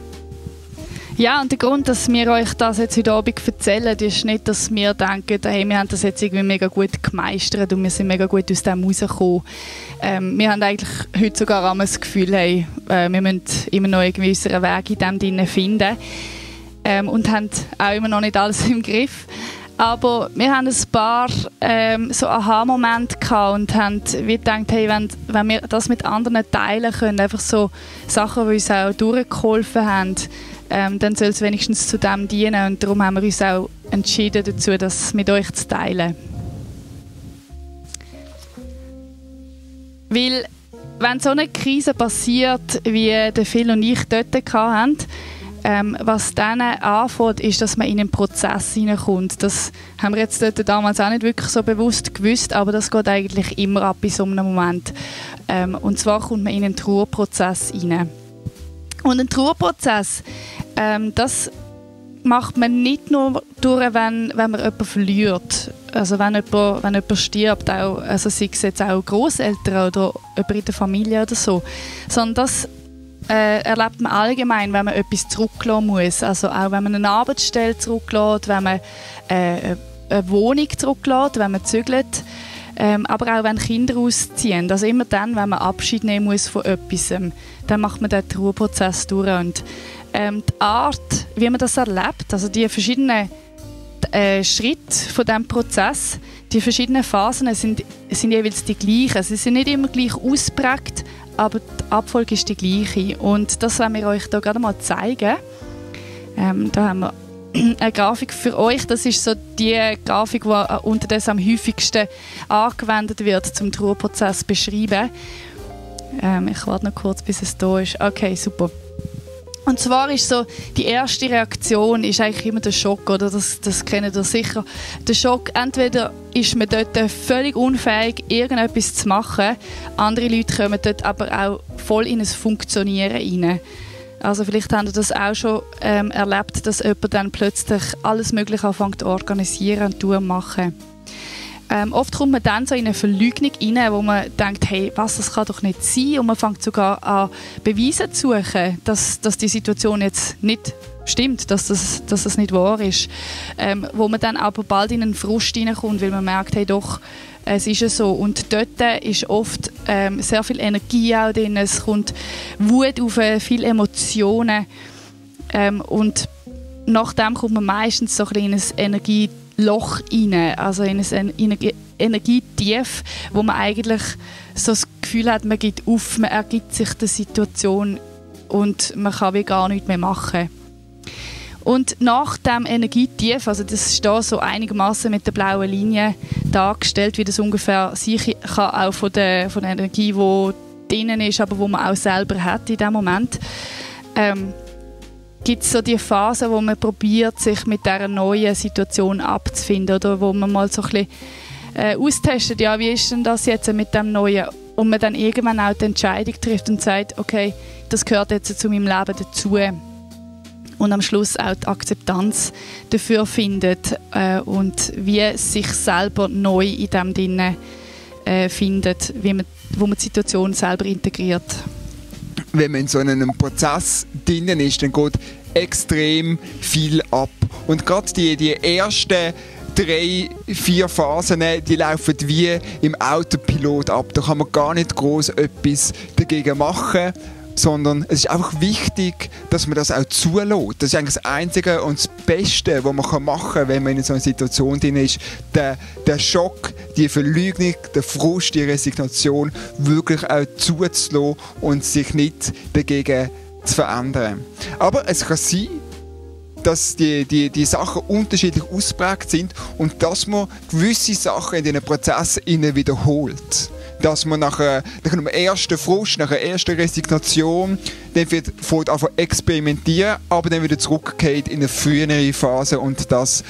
Ja, und der Grund, dass wir euch das jetzt heute Abend erzählen, ist nicht, dass wir denken, hey, wir haben das jetzt irgendwie mega gut gemeistert und wir sind mega gut aus dem rausgekommen. Wir haben eigentlich heute sogar einmal das Gefühl, hey, wir müssen immer noch irgendwie unseren Weg in dem Sinne finden und haben auch immer noch nicht alles im Griff. Aber wir haben ein paar so Aha-Momente gehabt und haben gedacht, hey, wenn wir das mit anderen teilen können, einfach so Sachen, die uns auch durchgeholfen haben, dann soll es wenigstens zu dem dienen. Und darum haben wir uns auch entschieden dazu, das mit euch zu teilen. Weil, wenn so eine Krise passiert, wie der Phil und ich dort hatten, was dann anfängt, ist, dass man in einen Prozess hineinkommt. Das haben wir jetzt dort damals auch nicht wirklich so bewusst gewusst, aber das geht eigentlich immer ab in so einem Moment. Und zwar kommt man in einen Trauerprozess hinein. Und ein Trauerprozess, das macht man nicht nur durch, wenn man jemanden verliert. Also wenn jemand stirbt, auch, also sei es jetzt auch Grosseltern oder jemand in der Familie oder so. Sondern das erlebt man allgemein, wenn man etwas zurücklassen muss. Also auch wenn man eine Arbeitsstelle zurücklässt, wenn man eine Wohnung zurücklässt, wenn man zügelt. Aber auch wenn Kinder ausziehen. Also immer dann, wenn man Abschied nehmen muss von etwas, dann macht man den Trauerprozess durch. Und die Art, wie man das erlebt, also die verschiedenen Schritte von diesem Prozess, die verschiedenen Phasen sind jeweils die gleichen. Sie sind nicht immer gleich ausprägt, aber die Abfolge ist die gleiche. Und das wollen wir euch hier gerade mal zeigen. Da haben wir eine Grafik für euch. Das ist so die Grafik, die unterdessen am häufigsten angewendet wird, um den Trauerprozess zu beschreiben. Ich warte noch kurz, bis es da ist. Okay, super. Und zwar ist so, die erste Reaktion ist eigentlich immer der Schock, oder? Das kennt ihr sicher. Der Schock, entweder ist man dort völlig unfähig, irgendetwas zu machen. Andere Leute kommen dort aber auch voll in ein Funktionieren rein. Also vielleicht habt ihr das auch schon erlebt, dass jemand dann plötzlich alles Mögliche anfängt zu organisieren und zu machen. Oft kommt man dann so in eine Verleugnung rein, wo man denkt, hey, das kann doch nicht sein. Und man fängt sogar an, Beweise zu suchen, dass die Situation jetzt nicht stimmt, dass das nicht wahr ist. Wo man dann aber bald in einen Frust reinkommt, weil man merkt, hey doch, es ist ja so. Und dort ist oft sehr viel Energie auch drin. Es kommt Wut auf, viele Emotionen. Und nachdem kommt man meistens so ein bisschen in ein Energieloch rein, also in ein Energietief, wo man eigentlich so das Gefühl hat, man gibt auf, man ergibt sich der Situation und man kann wie gar nichts mehr machen. Und nach dem Energietief, also das ist da so einigermaßen mit der blauen Linie dargestellt, wie das ungefähr sich kann, auch von der Energie, die drinnen ist, aber wo man auch selber hat in dem Moment, gibt es so die Phase, wo man probiert, sich mit dieser neuen Situation abzufinden, oder wo man mal so ein bisschen austestet, ja, wie ist denn das jetzt mit dem Neuen, und man dann irgendwann auch die Entscheidung trifft und sagt, okay, das gehört jetzt zu meinem Leben dazu. Und am Schluss auch die Akzeptanz dafür findet und wie sich selber neu in dem Ding findet, wo man die Situation selber integriert. Wenn man in so einem Prozess drin ist, dann geht extrem viel ab. Und gerade die ersten 3-4 Phasen, die laufen wie im Autopilot ab. Da kann man gar nicht groß etwas dagegen machen, sondern es ist einfach wichtig, dass man das auch zulässt. Das ist eigentlich das Einzige und das Beste, was man machen kann, wenn man in so einer Situation drin ist. Der Schock, die Verleugnung, der Frust, die Resignation wirklich auch zuzulassen und sich nicht dagegen zu verändern. Aber es kann sein, dass die Sachen unterschiedlich ausprägt sind und dass man gewisse Sachen in diesen Prozessen wiederholt. Dass man nach einem ersten Frust, nach einer ersten Resignation, dann fängt an zu experimentieren, aber dann wieder zurückgeht in eine frühere Phase und das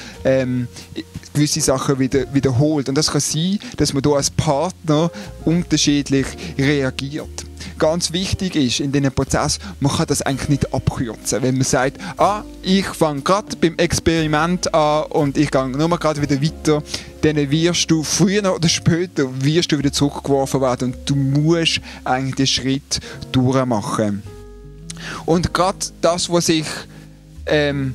gewisse Sachen wiederholt. Und das kann sein, dass man hier als Partner unterschiedlich reagiert. Ganz wichtig ist in diesem Prozess, man kann das eigentlich nicht abkürzen. Wenn man sagt, ich fange gerade beim Experiment an und ich gehe nur gerade wieder weiter, dann wirst du früher oder später wieder zurückgeworfen werden und du musst eigentlich den Schritt durchmachen. Und gerade das, was sich am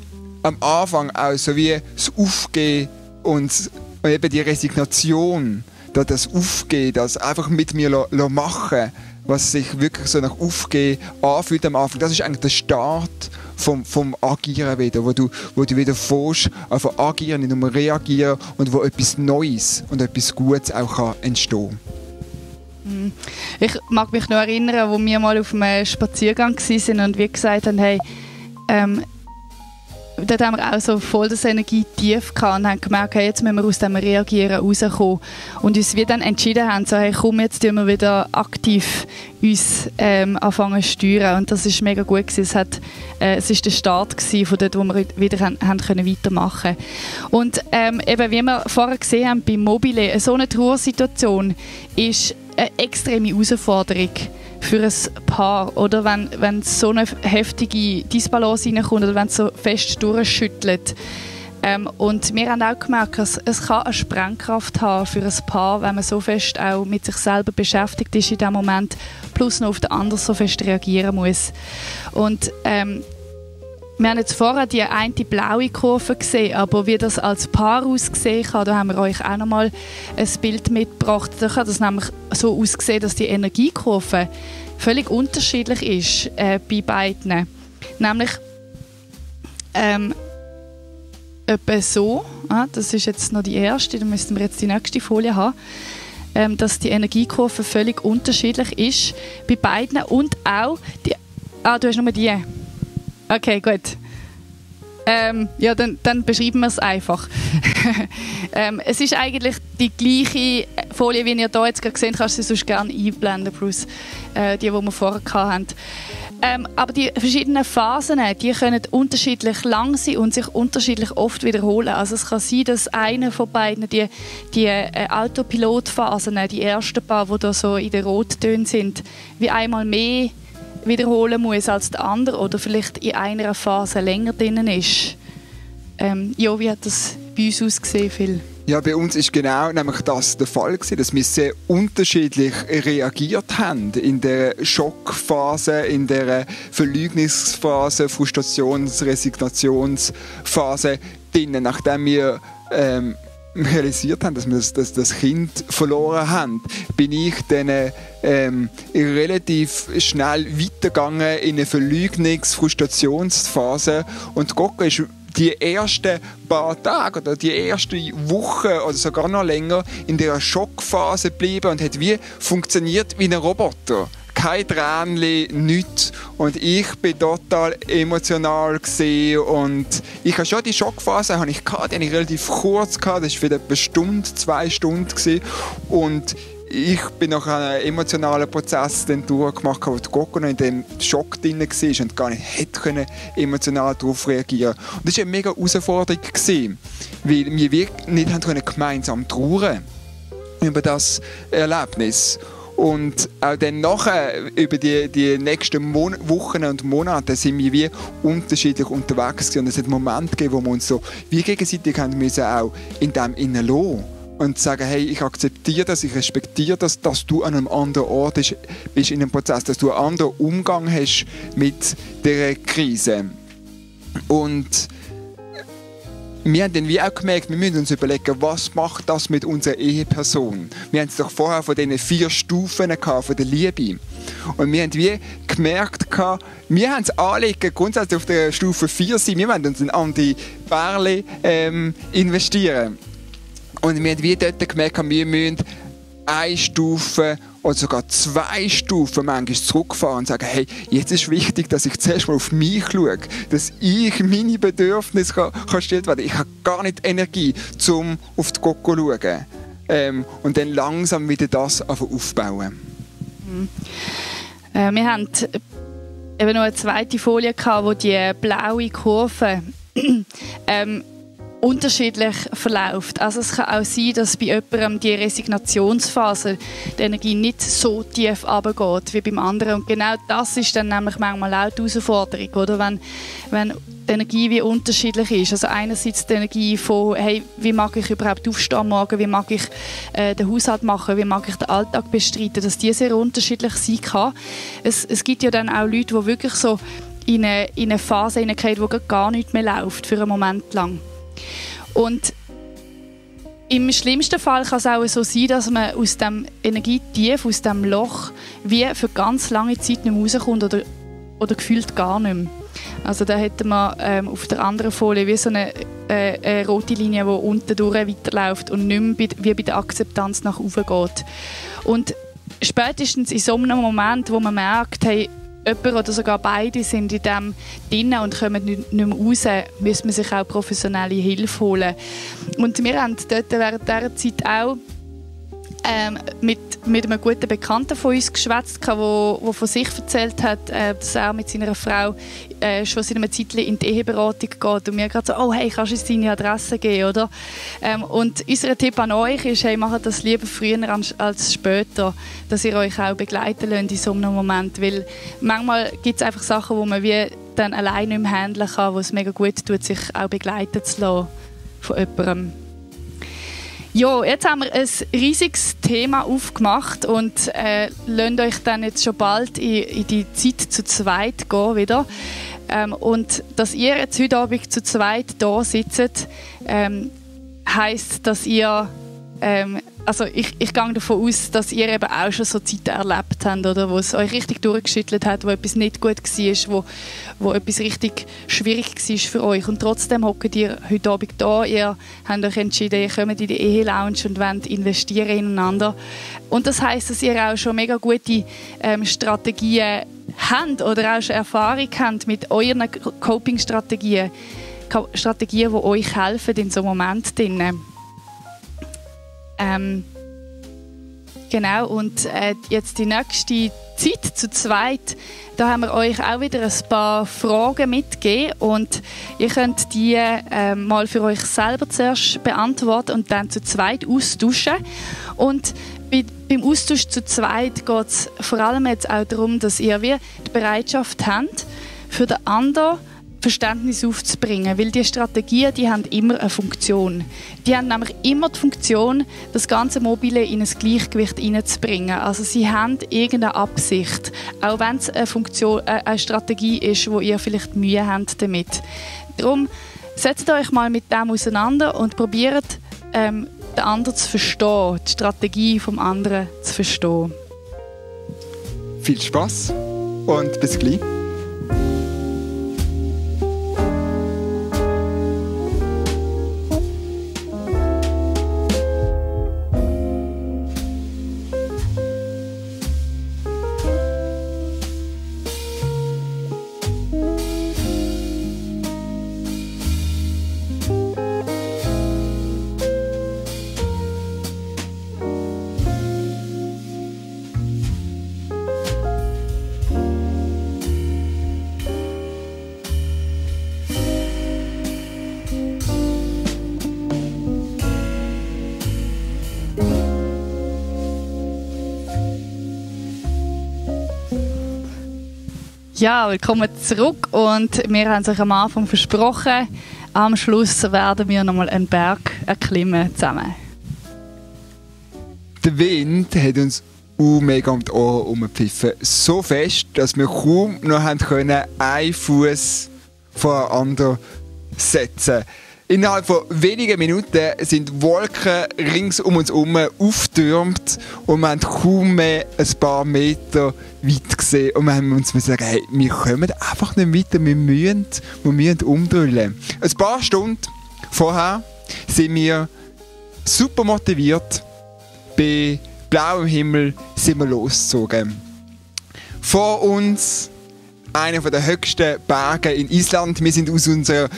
Anfang auch so wie das Aufgehen und eben die Resignation, das Aufgehen, das einfach mit mir machen, was sich wirklich so nach Aufgehen anfühlt am Anfang. Das ist eigentlich der Start vom Agieren wieder, wo du wieder fährst, einfach agieren, nicht nur reagieren und wo etwas Neues und etwas Gutes auch entstehen kann. Ich mag mich noch erinnern, wo wir mal auf einem Spaziergang waren und wir gesagt haben, hey, dort haben wir auch so voll das Energietief gehabt und haben gemerkt, hey, jetzt müssen wir aus dem Reagieren rauskommen. Und uns wir dann entschieden haben, so, hey, komm, jetzt tun wir wieder aktiv uns anfangen zu steuern. Und das war mega gut gewesen. Es war der Start von dort, wo wir wieder haben weitermachen können. Und eben, wie wir vorher gesehen haben, bei Mobile, so eine Trauersituation ist eine extreme Herausforderung für ein Paar, oder? Wenn so eine heftige Disbalance reinkommt oder wenn es so fest durchschüttelt. Und wir haben auch gemerkt, dass es kann eine Sprengkraft haben für ein Paar, wenn man so fest auch mit sich selber beschäftigt ist in diesem Moment, plus noch auf den anderen so fest reagieren muss. Und wir haben jetzt vorher die eine blaue Kurve gesehen, aber wie das als Paar aussehen kann, da haben wir euch auch noch mal ein Bild mitgebracht. Da kann das nämlich so aussehen, dass die Energiekurve völlig unterschiedlich ist bei beiden. Nämlich etwa so, das ist jetzt noch die erste, da müssten wir jetzt die nächste Folie haben, dass die Energiekurve völlig unterschiedlich ist bei beiden und auch die... du hast nur die... Okay, gut. Ja, dann beschreiben wir es einfach. Es ist eigentlich die gleiche Folie, wie ihr hier jetzt gerade gesehen habt. Kannst du sie sonst gerne einblenden, Bruce, die wir vorher hatten. Aber die verschiedenen Phasen, die können unterschiedlich lang sein und sich unterschiedlich oft wiederholen. Also es kann sein, dass eine von beiden die Autopilotphasen, die ersten paar, die da so in den Rottönen sind, wie einmal mehr wiederholen muss als der andere oder vielleicht in einer Phase länger drin ist. Ja, wie hat das bei uns ausgesehen, Phil? Ja, bei uns ist genau nämlich das der Fall gewesen, dass wir sehr unterschiedlich reagiert haben in der Schockphase, in der Verleugnungsphase, Frustrations-, Resignationsphase, nachdem wir realisiert haben, dass wir das Kind verloren haben, bin ich dann relativ schnell weitergegangen in eine Verleugnungs-, Frustrationsphase und Coco ist die ersten paar Tage oder die erste Woche oder sogar noch länger in der Schockphase geblieben und hat wie funktioniert wie ein Roboter. Kein Tränchen, nichts. Und ich bin total emotional gewesen. Und ich habe schon die Schockphase, die hatte ich relativ kurz gehabt. Das war vielleicht eine Stunde, 2 Stunden gewesen. Und ich bin nach einem emotionalen Prozess dann durchgemacht, wo die Coco noch in dem Schock drin war und gar nicht hätte emotional darauf reagieren können. Und das war eine mega Herausforderung gewesen, weil wir nicht gemeinsam trauern über das Erlebnis. Und auch dann nachher, über die nächsten Wochen und Monate, sind wir wie unterschiedlich unterwegs gewesen. Und es hat Momente gegeben, wo wir uns so wie gegenseitig haben müssen, auch in dem hineinlassen. Und sagen, hey, ich akzeptiere das, ich respektiere das, dass du an einem anderen Ort bist in einem Prozess, dass du einen anderen Umgang hast mit dieser Krise. Und wir haben dann wie auch gemerkt, wir müssen uns überlegen, was macht das mit unserer Eheperson? Wir haben es doch vorher von diesen 4 Stufen gehabt, von der Liebe. Und wir haben wie gemerkt, wir haben das Anliegen grundsätzlich auf der Stufe 4 sein, wir wollen uns in andere Pärchen investieren. Und wir haben wie dort gemerkt, wir müssen 1 Stufe oder sogar 2 Stufen manchmal zurückfahren und sagen, hey, jetzt ist wichtig, dass ich zuerst mal auf mich schaue, dass ich meine Bedürfnisse kann stillen kann. Ich habe gar nicht Energie, um auf die Coco zu schauen. Und dann langsam wieder das aufbauen. Wir haben eben noch eine zweite Folie gehabt, wo die blaue Kurve unterschiedlich verläuft. Also es kann auch sein, dass bei jemandem die Resignationsphase die Energie nicht so tief runtergeht wie beim anderen. Und genau das ist dann nämlich manchmal auch die Herausforderung, oder? Wenn die Energie wie unterschiedlich ist. Also einerseits die Energie von, hey, wie mag ich überhaupt aufstehen am Morgen, wie mag ich den Haushalt machen, wie mag ich den Alltag bestreiten, dass die sehr unterschiedlich sein kann. Es gibt ja dann auch Leute, die wirklich so in eine Phase hineingeht, wo gar nichts mehr läuft, für einen Moment lang. Und im schlimmsten Fall kann es auch so sein, dass man aus dem Energietief, aus dem Loch, wie für ganz lange Zeit nicht mehr rauskommt oder gefühlt gar nicht mehr. Also da hätten wir auf der anderen Folie wie so eine rote Linie, die unten durch weiterläuft und nicht mehr wie bei der Akzeptanz nach oben geht. Und spätestens in so einem Moment, wo man merkt, hey, jemand oder sogar beide sind in dem drin und kommen nicht mehr raus, müssen man sich auch professionelle Hilfe holen. Und wir haben dort während dieser Zeit auch mit einem guten Bekannten von uns geschwätzt, der von sich erzählt hat, dass er mit seiner Frau schon seit einer Zeit in die Eheberatung geht. Und mir gerade so, oh hey, kannst du uns deine Adresse geben, oder? Und unser Tipp an euch ist, hey, macht das lieber früher als später, dass ihr euch auch begleiten lasst in so einem Moment. Weil manchmal gibt es einfach Sachen, wo man wie dann allein nicht mehr handeln kann, wo es mega gut tut, sich auch begleiten zu lassen von jemandem. Ja, jetzt haben wir ein riesiges Thema aufgemacht und lasst euch dann jetzt schon bald in die Zeit zu zweit gehen wieder. Und dass ihr jetzt heute Abend zu zweit da sitzt, heisst, dass ihr also ich gehe davon aus, dass ihr eben auch schon so Zeiten erlebt habt, oder, wo es euch richtig durchgeschüttelt hat, wo etwas nicht gut war, wo etwas richtig schwierig war für euch. Und trotzdem hockt ihr heute Abend da, ihr habt euch entschieden, ihr kommt in die Ehe-Lounge und wollt investieren ineinander. Und das heisst, dass ihr auch schon mega gute Strategien habt oder auch schon Erfahrung habt mit euren Coping-Strategien, die euch helfen in so einem Moment drin. Genau, und jetzt die nächste Zeit zu zweit, da haben wir euch auch wieder ein paar Fragen mitgegeben und ihr könnt die mal für euch selber zuerst beantworten und dann zu zweit austauschen. Und beim Austausch zu zweit geht es vor allem jetzt auch darum, dass ihr wie die Bereitschaft habt, für den anderen Verständnis aufzubringen, weil die Strategien, die haben immer eine Funktion. Die haben nämlich immer die Funktion, das ganze Mobile in ein Gleichgewicht hineinzubringen. Also sie haben irgendeine Absicht, auch wenn es eine Strategie ist, wo ihr vielleicht Mühe habt damit. Darum setzt euch mal mit dem auseinander und probiert, den anderen zu verstehen, die Strategie vom anderen zu verstehen. Viel Spaß und bis gleich. Ja, willkommen zurück und wir haben sich am Anfang versprochen, am Schluss werden wir nochmal einen Berg erklimmen zusammen. Der Wind hat uns mega um die Ohren herumgepfiffen. So fest, dass wir kaum noch einen Fuß vor den anderen setzen konnten. Innerhalb von wenigen Minuten sind Wolken rings um uns herum aufgetürmt und wir haben kaum mehr ein paar Meter weit gesehen. Und wir haben uns gesagt, hey, wir kommen einfach nicht weiter, wir müssen umdrüllen. Ein paar Stunden vorher sind wir super motiviert, bei blauem Himmel sind wir losgezogen. Vor uns einer der höchsten Berge in Island. Wir sind aus unserem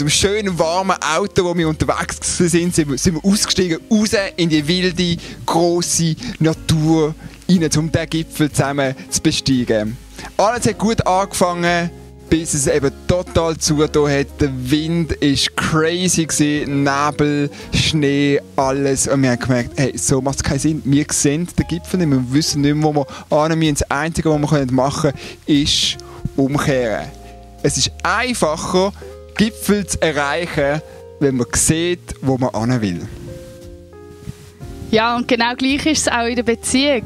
schönen, warmen Auto, wo wir unterwegs sind wir ausgestiegen, raus in die wilde, grosse Natur rein, um diesen Gipfel zusammen zu besteigen. Alles hat gut angefangen, bis es eben total zugetan hat. Der Wind war crazy, Nebel, Schnee, alles. Und wir haben gemerkt, hey, so macht es keinen Sinn. Wir sehen den Gipfel nicht, wir wissen nicht mehr, wo wir hin müssen. Das Einzige, was wir machen können, ist umkehren. Es ist einfacher, Gipfel zu erreichen, wenn man sieht, wo man hin will. Ja, und genau gleich ist es auch in der Beziehung.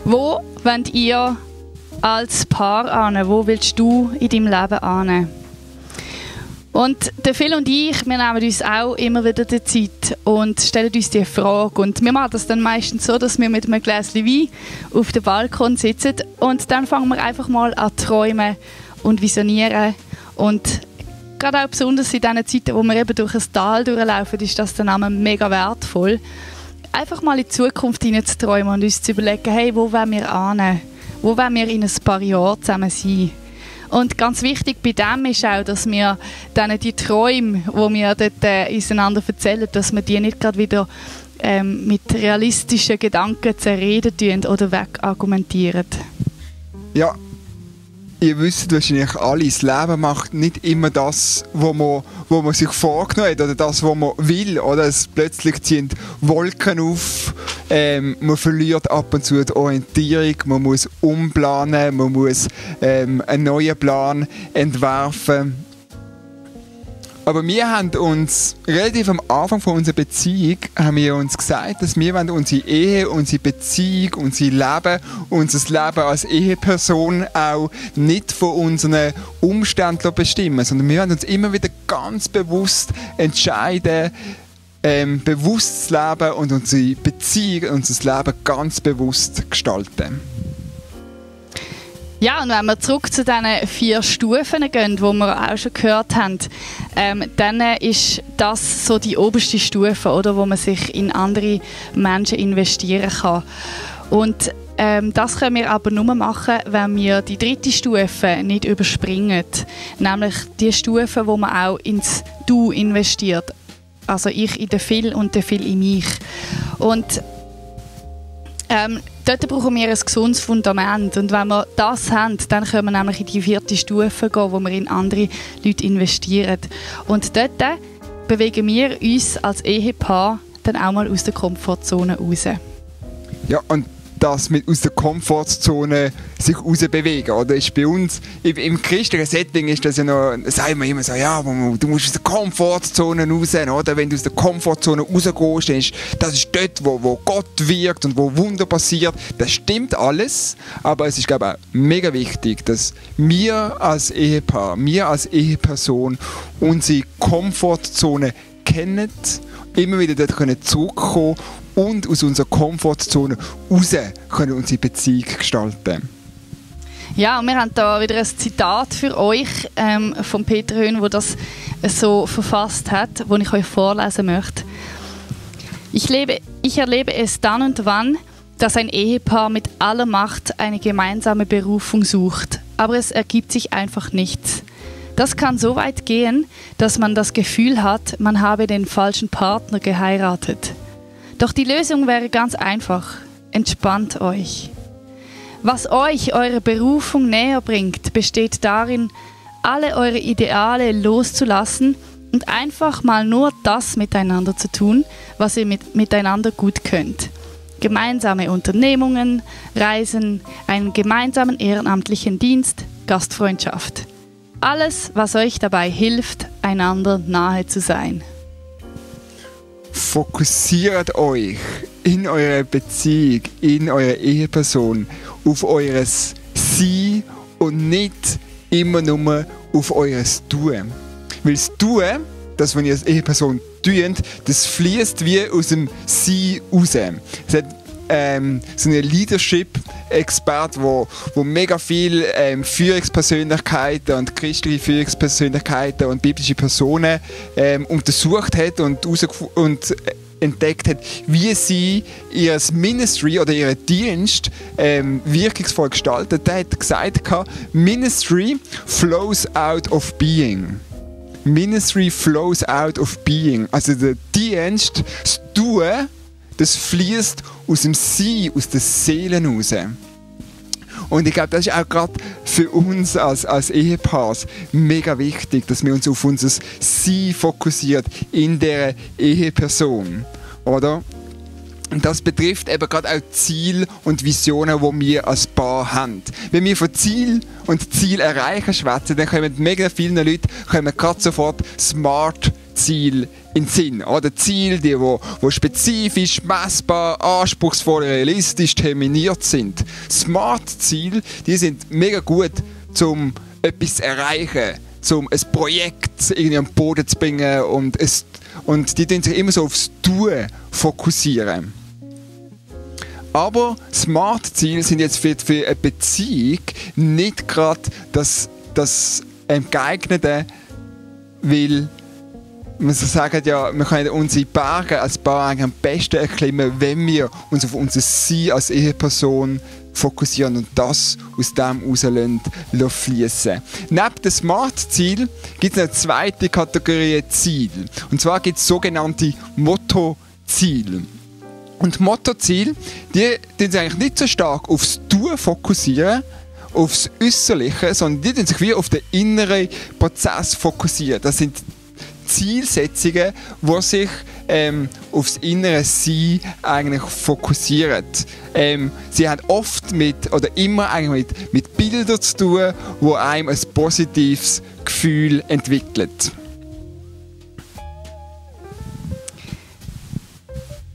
Wo wollt ihr als Paar an? Wo willst du in deinem Leben an? Und der Phil und ich, wir nehmen uns auch immer wieder die Zeit und stellen uns die Frage. Und wir machen das dann meistens so, dass wir mit einem Gläschen Wein auf dem Balkon sitzen und dann fangen wir einfach mal an zu träumen und visionieren. Und gerade auch besonders in diesen Zeiten, wo wir eben durch ein Tal durchlaufen, ist das dann auch mega wertvoll. Einfach mal in die Zukunft hineinzuträumen und uns zu überlegen, hey, wo wollen wir hin? Wo wollen wir in ein paar Jahren zusammen sein? Und ganz wichtig bei dem ist auch, dass wir dann die Träume, die wir dort auseinander erzählen, dass wir die nicht gerade wieder mit realistischen Gedanken zerreden tun oder wegargumentieren. Ja, ihr wisst wahrscheinlich alle, das Leben macht nicht immer das, was man sich vorgenommen hat oder das, was man will. Oder es plötzlich ziehen Wolken auf, man verliert ab und zu die Orientierung, man muss umplanen, man muss einen neuen Plan entwerfen. Aber wir haben uns relativ am Anfang von unserer Beziehung haben wir uns gesagt, dass wir unsere Ehe, unsere Beziehung, unser Leben als Eheperson auch nicht von unseren Umständen bestimmen, sondern wir wollen uns immer wieder ganz bewusst entscheiden, bewusst zu leben und unsere Beziehung, unser Leben ganz bewusst gestalten. Ja, und wenn wir zurück zu diesen 4 Stufen gehen, die wir auch schon gehört haben, dann ist das so die oberste Stufe, oder, wo man sich in andere Menschen investieren kann. Und das können wir aber nur machen, wenn wir die 3. Stufe nicht überspringen. Nämlich die Stufe, wo man auch ins Du investiert. Also ich in den Phil und der Phil in mich. Und dort brauchen wir ein gesundes Fundament. Und wenn wir das haben, dann können wir nämlich in die 4. Stufe gehen, wo wir in andere Leute investieren. Und dort bewegen wir uns als Ehepaar dann auch mal aus der Komfortzone raus. Ja, und das mit aus der Komfortzone sich rausbewegen, oder? Ist bei uns, im christlichen Setting ist das ja noch, sagen wir immer so, ja, du musst aus der Komfortzone raus, oder? Wenn du aus der Komfortzone rausgehst, das ist dort, wo Gott wirkt und wo Wunder passiert. Das stimmt alles, aber es ist, glaube ich, auch mega wichtig, dass wir als Ehepaar, wir als Eheperson unsere Komfortzone kennen, immer wieder dort zurückkommen können und aus unserer Komfortzone raus können unsere Beziehung gestalten. Ja, und wir haben da wieder ein Zitat für euch von Peter Höhn, der das so verfasst hat, das ich euch vorlesen möchte. Ich erlebe es dann und wann, dass ein Ehepaar mit aller Macht eine gemeinsame Berufung sucht, aber es ergibt sich einfach nichts. Das kann so weit gehen, dass man das Gefühl hat, man habe den falschen Partner geheiratet. Doch die Lösung wäre ganz einfach. Entspannt euch. Was euch eure Berufung näher bringt, besteht darin, alle eure Ideale loszulassen und einfach mal nur das miteinander zu tun, was ihr miteinander gut könnt. Gemeinsame Unternehmungen, Reisen, einen gemeinsamen ehrenamtlichen Dienst, Gastfreundschaft. Alles, was euch dabei hilft, einander nahe zu sein. Fokussiert euch in eurer Beziehung, in eurer Eheperson auf eures Sein und nicht immer nur auf eures Tun. Weil das Tun, das, was ihr als Eheperson tut, das fließt wie aus dem Sein raus. Es hat so einen Leadership-Experte, wo mega viel Führungspersönlichkeiten und christliche Führungspersönlichkeiten und biblische Personen untersucht hat und entdeckt hat, wie sie ihr Ministry oder ihren Dienst wirkungsvoll gestaltet. Der hat gesagt, Ministry flows out of being. Ministry flows out of being. Also der Dienst, das Tun, das fließt aus dem Sein, aus der Seele raus. Und ich glaube, das ist auch gerade für uns als Ehepaar mega wichtig, dass wir uns auf unser Sein fokussieren in der Eheperson. Oder? Und das betrifft eben gerade auch Ziele und Visionen, die wir als Paar haben. Wenn wir von Ziel und Ziel erreichen schwätzen, dann kommen mega vielen Leuten gerade sofort Smart-Ziele in den Sinn. Oder Ziele, die spezifisch, messbar, anspruchsvoll, realistisch terminiert sind. Smart-Ziele, die sind mega gut, um etwas zu erreichen, um ein Projekt irgendwie am Boden zu bringen und die fokussieren sich immer so aufs Tun fokussieren. Aber Smart-Ziele sind jetzt für eine Beziehung nicht gerade das geeignete, weil wir sagen ja, wir können unsere Berge als Paar am besten erklimmen, wenn wir uns auf unser Sein als Eheperson fokussieren und das aus dem fließen. Neben dem Smart-Ziel gibt es eine zweite Kategorie Ziel. Und zwar gibt es sogenannte Motto-Ziele. Und Motto-Ziele, die sich eigentlich nicht so stark aufs Tun fokussieren, aufs Äußerliche, sondern die sich wie auf den inneren Prozess fokussieren. Das sind Zielsetzungen, die sich aufs innere Sein eigentlich fokussieren. Sie haben oft immer eigentlich mit Bildern zu tun, die einem ein positives Gefühl entwickeln.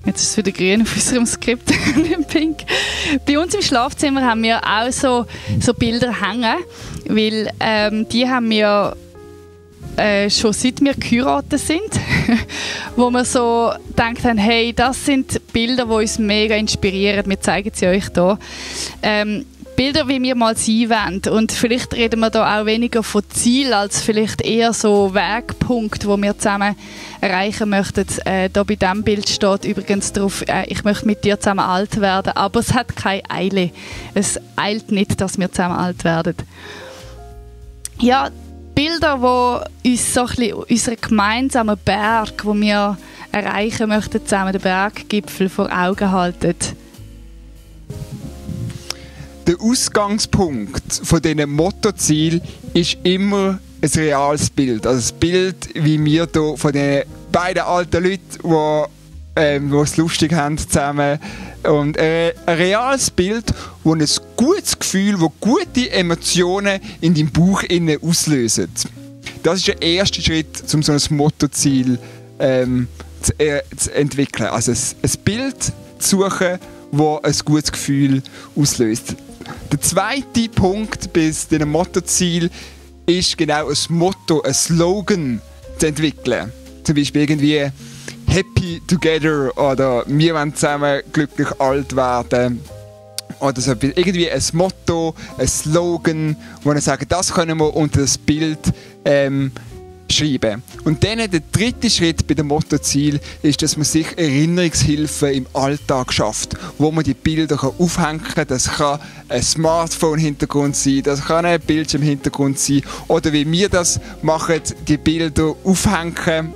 Jetzt ist es wieder grün auf unserem Skript, nicht pink. Bei uns im Schlafzimmer haben wir auch so Bilder hängen, weil die haben wir schon seit wir geheiratet sind, wo wir so gedacht haben, hey, das sind Bilder, die uns mega inspirieren. Wir zeigen sie euch hier. Bilder, wie wir mal sein wollen. Und vielleicht reden wir da auch weniger von Ziel, als vielleicht eher so Wegpunkt, wo wir zusammen erreichen möchten. Da bei diesem Bild steht übrigens drauf, ich möchte mit dir zusammen alt werden, aber es hat keine Eile. Es eilt nicht, dass wir zusammen alt werden. Ja, Bilder, die uns so ein bisschen unseren gemeinsamen Berg, den wir erreichen möchten, zusammen den Berggipfel vor Augen halten. Der Ausgangspunkt von diesen Mottozielen ist immer ein reales Bild. Also das Bild, wie wir hier von den beiden alten Leuten, die es lustig haben zusammen. Und ein reales Bild, das ein gutes Gefühl, das gute Emotionen in deinem Bauch auslöst. Das ist der erste Schritt, um so ein Mottoziel zu entwickeln. Also ein Bild zu suchen, das ein gutes Gefühl auslöst. Der zweite Punkt bei diesem Mottoziel ist genau ein Motto, ein Slogan zu entwickeln. Zum Beispiel irgendwie Happy Together oder wir wollen zusammen glücklich alt werden. Oder so irgendwie ein Motto, ein Slogan, wo wir sagen, das können wir unter das Bild schreiben. Und dann der dritte Schritt bei dem Mottoziel ist, dass man sich Erinnerungshilfen im Alltag schafft, wo man die Bilder aufhängen kann. Das kann ein Smartphone-Hintergrund sein, das kann ein Bildschirm-Hintergrund sein oder wie wir das machen, die Bilder aufhängen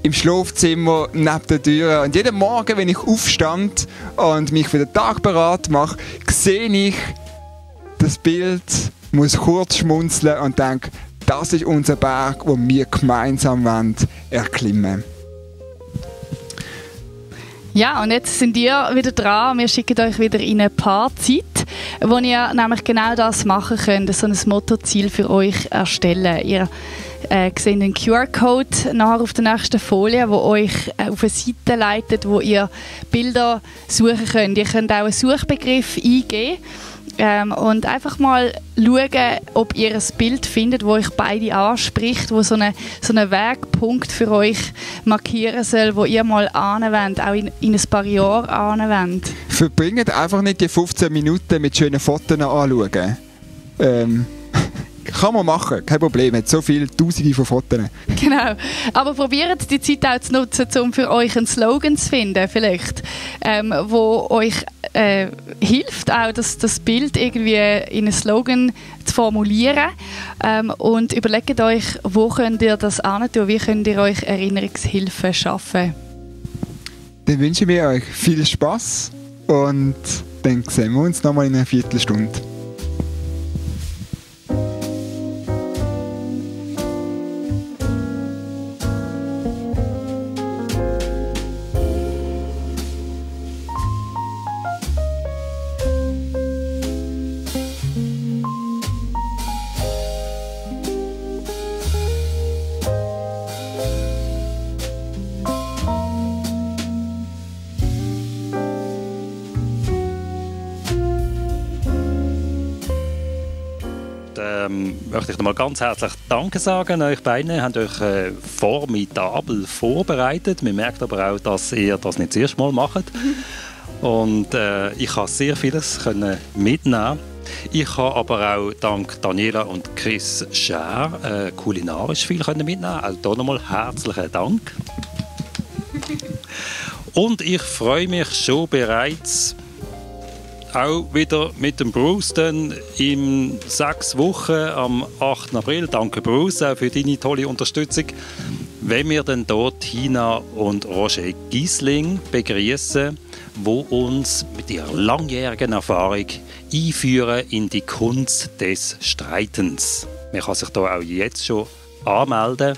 im Schlafzimmer neben der Tür. Und jeden Morgen, wenn ich aufstand und mich für den Tag bereit mache, sehe ich das Bild, muss kurz schmunzeln und denke, das ist unser Berg, den wir gemeinsam erklimmen wollen. Ja, und jetzt sind ihr wieder dran. Wir schicken euch wieder in ein paar Zeit, wo ihr nämlich genau das machen könnt, so ein Mottoziel für euch erstellen. Ihr seht einen QR-Code nachher auf der nächsten Folie, wo euch auf eine Seite leitet, wo ihr Bilder suchen könnt. Ihr könnt auch einen Suchbegriff eingeben. Und einfach mal schauen, ob ihr ein Bild findet, das euch beide anspricht, wo so einen Wegpunkt für euch markieren soll, wo ihr mal anwendet, auch in ein paar Jahren anwendet. Verbringt einfach nicht die 15 Minuten mit schönen Fotos anschauen. Kann man machen, kein Problem. Es hat so viele Tausende von Fotos. Genau. Aber probiert die Zeit auch zu nutzen, um für euch einen Slogan zu finden, vielleicht, wo euch hilft, auch das Bild irgendwie in einen Slogan zu formulieren. Und überlegt euch, wo könnt ihr das antun, wie könnt ihr euch Erinnerungshilfen schaffen. Dann wünschen wir euch viel Spass und dann sehen wir uns nochmal in einer Viertelstunde. möchte ich nochmal ganz herzlich Danke sagen an euch beiden. Ihr habt euch formidabel vorbereitet. Man merkt aber auch, dass ihr das nicht das erste Mal macht. Und ich konnte sehr vieles mitnehmen. Ich habe aber auch dank Daniela und Chris Schär kulinarisch viel mitnehmen. Auch hier nochmal herzlichen Dank. Und ich freue mich schon bereits auch wieder mit dem Bruce dann in 6 Wochen am 8. April. Danke Bruce auch für deine tolle Unterstützung. Wenn wir dann dort Tina und Roger Giesling begrüßen, wo uns mit ihrer langjährigen Erfahrung einführen in die Kunst des Streitens. Man kann sich da auch jetzt schon anmelden.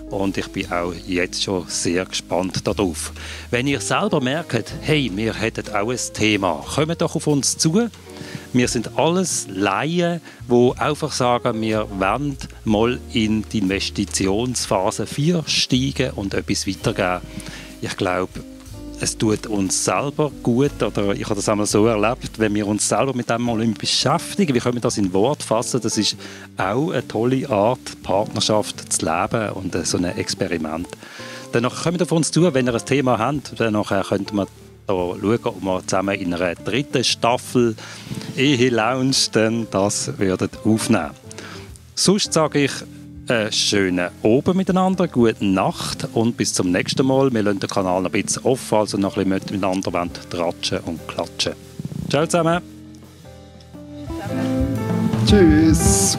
Und ich bin auch jetzt schon sehr gespannt darauf. Wenn ihr selber merkt, hey, wir hätten auch ein Thema, kommt doch auf uns zu. Wir sind alles Laien, die einfach sagen, wir wollen mal in die Investitionsphase 4 steigen und etwas weitergeben. Ich glaube, es tut uns selber gut, oder ich habe das einmal so erlebt, wenn wir uns selber mit dem mal beschäftigen, wie können wir das in Wort fassen, das ist auch eine tolle Art, Partnerschaft zu leben und so ein Experiment. Danach kommt auf uns zu, wenn ihr ein Thema habt, dann könnten wir da schauen, ob wir zusammen in einer 3. Staffel Ehe-Lounge dann das würden aufnehmen. Sonst sage ich, schönen Abend miteinander, gute Nacht und bis zum nächsten Mal. Wir lassen den Kanal noch ein bisschen offen, also noch ein bisschen miteinander tratschen und klatschen. Ciao zusammen. Tschüss.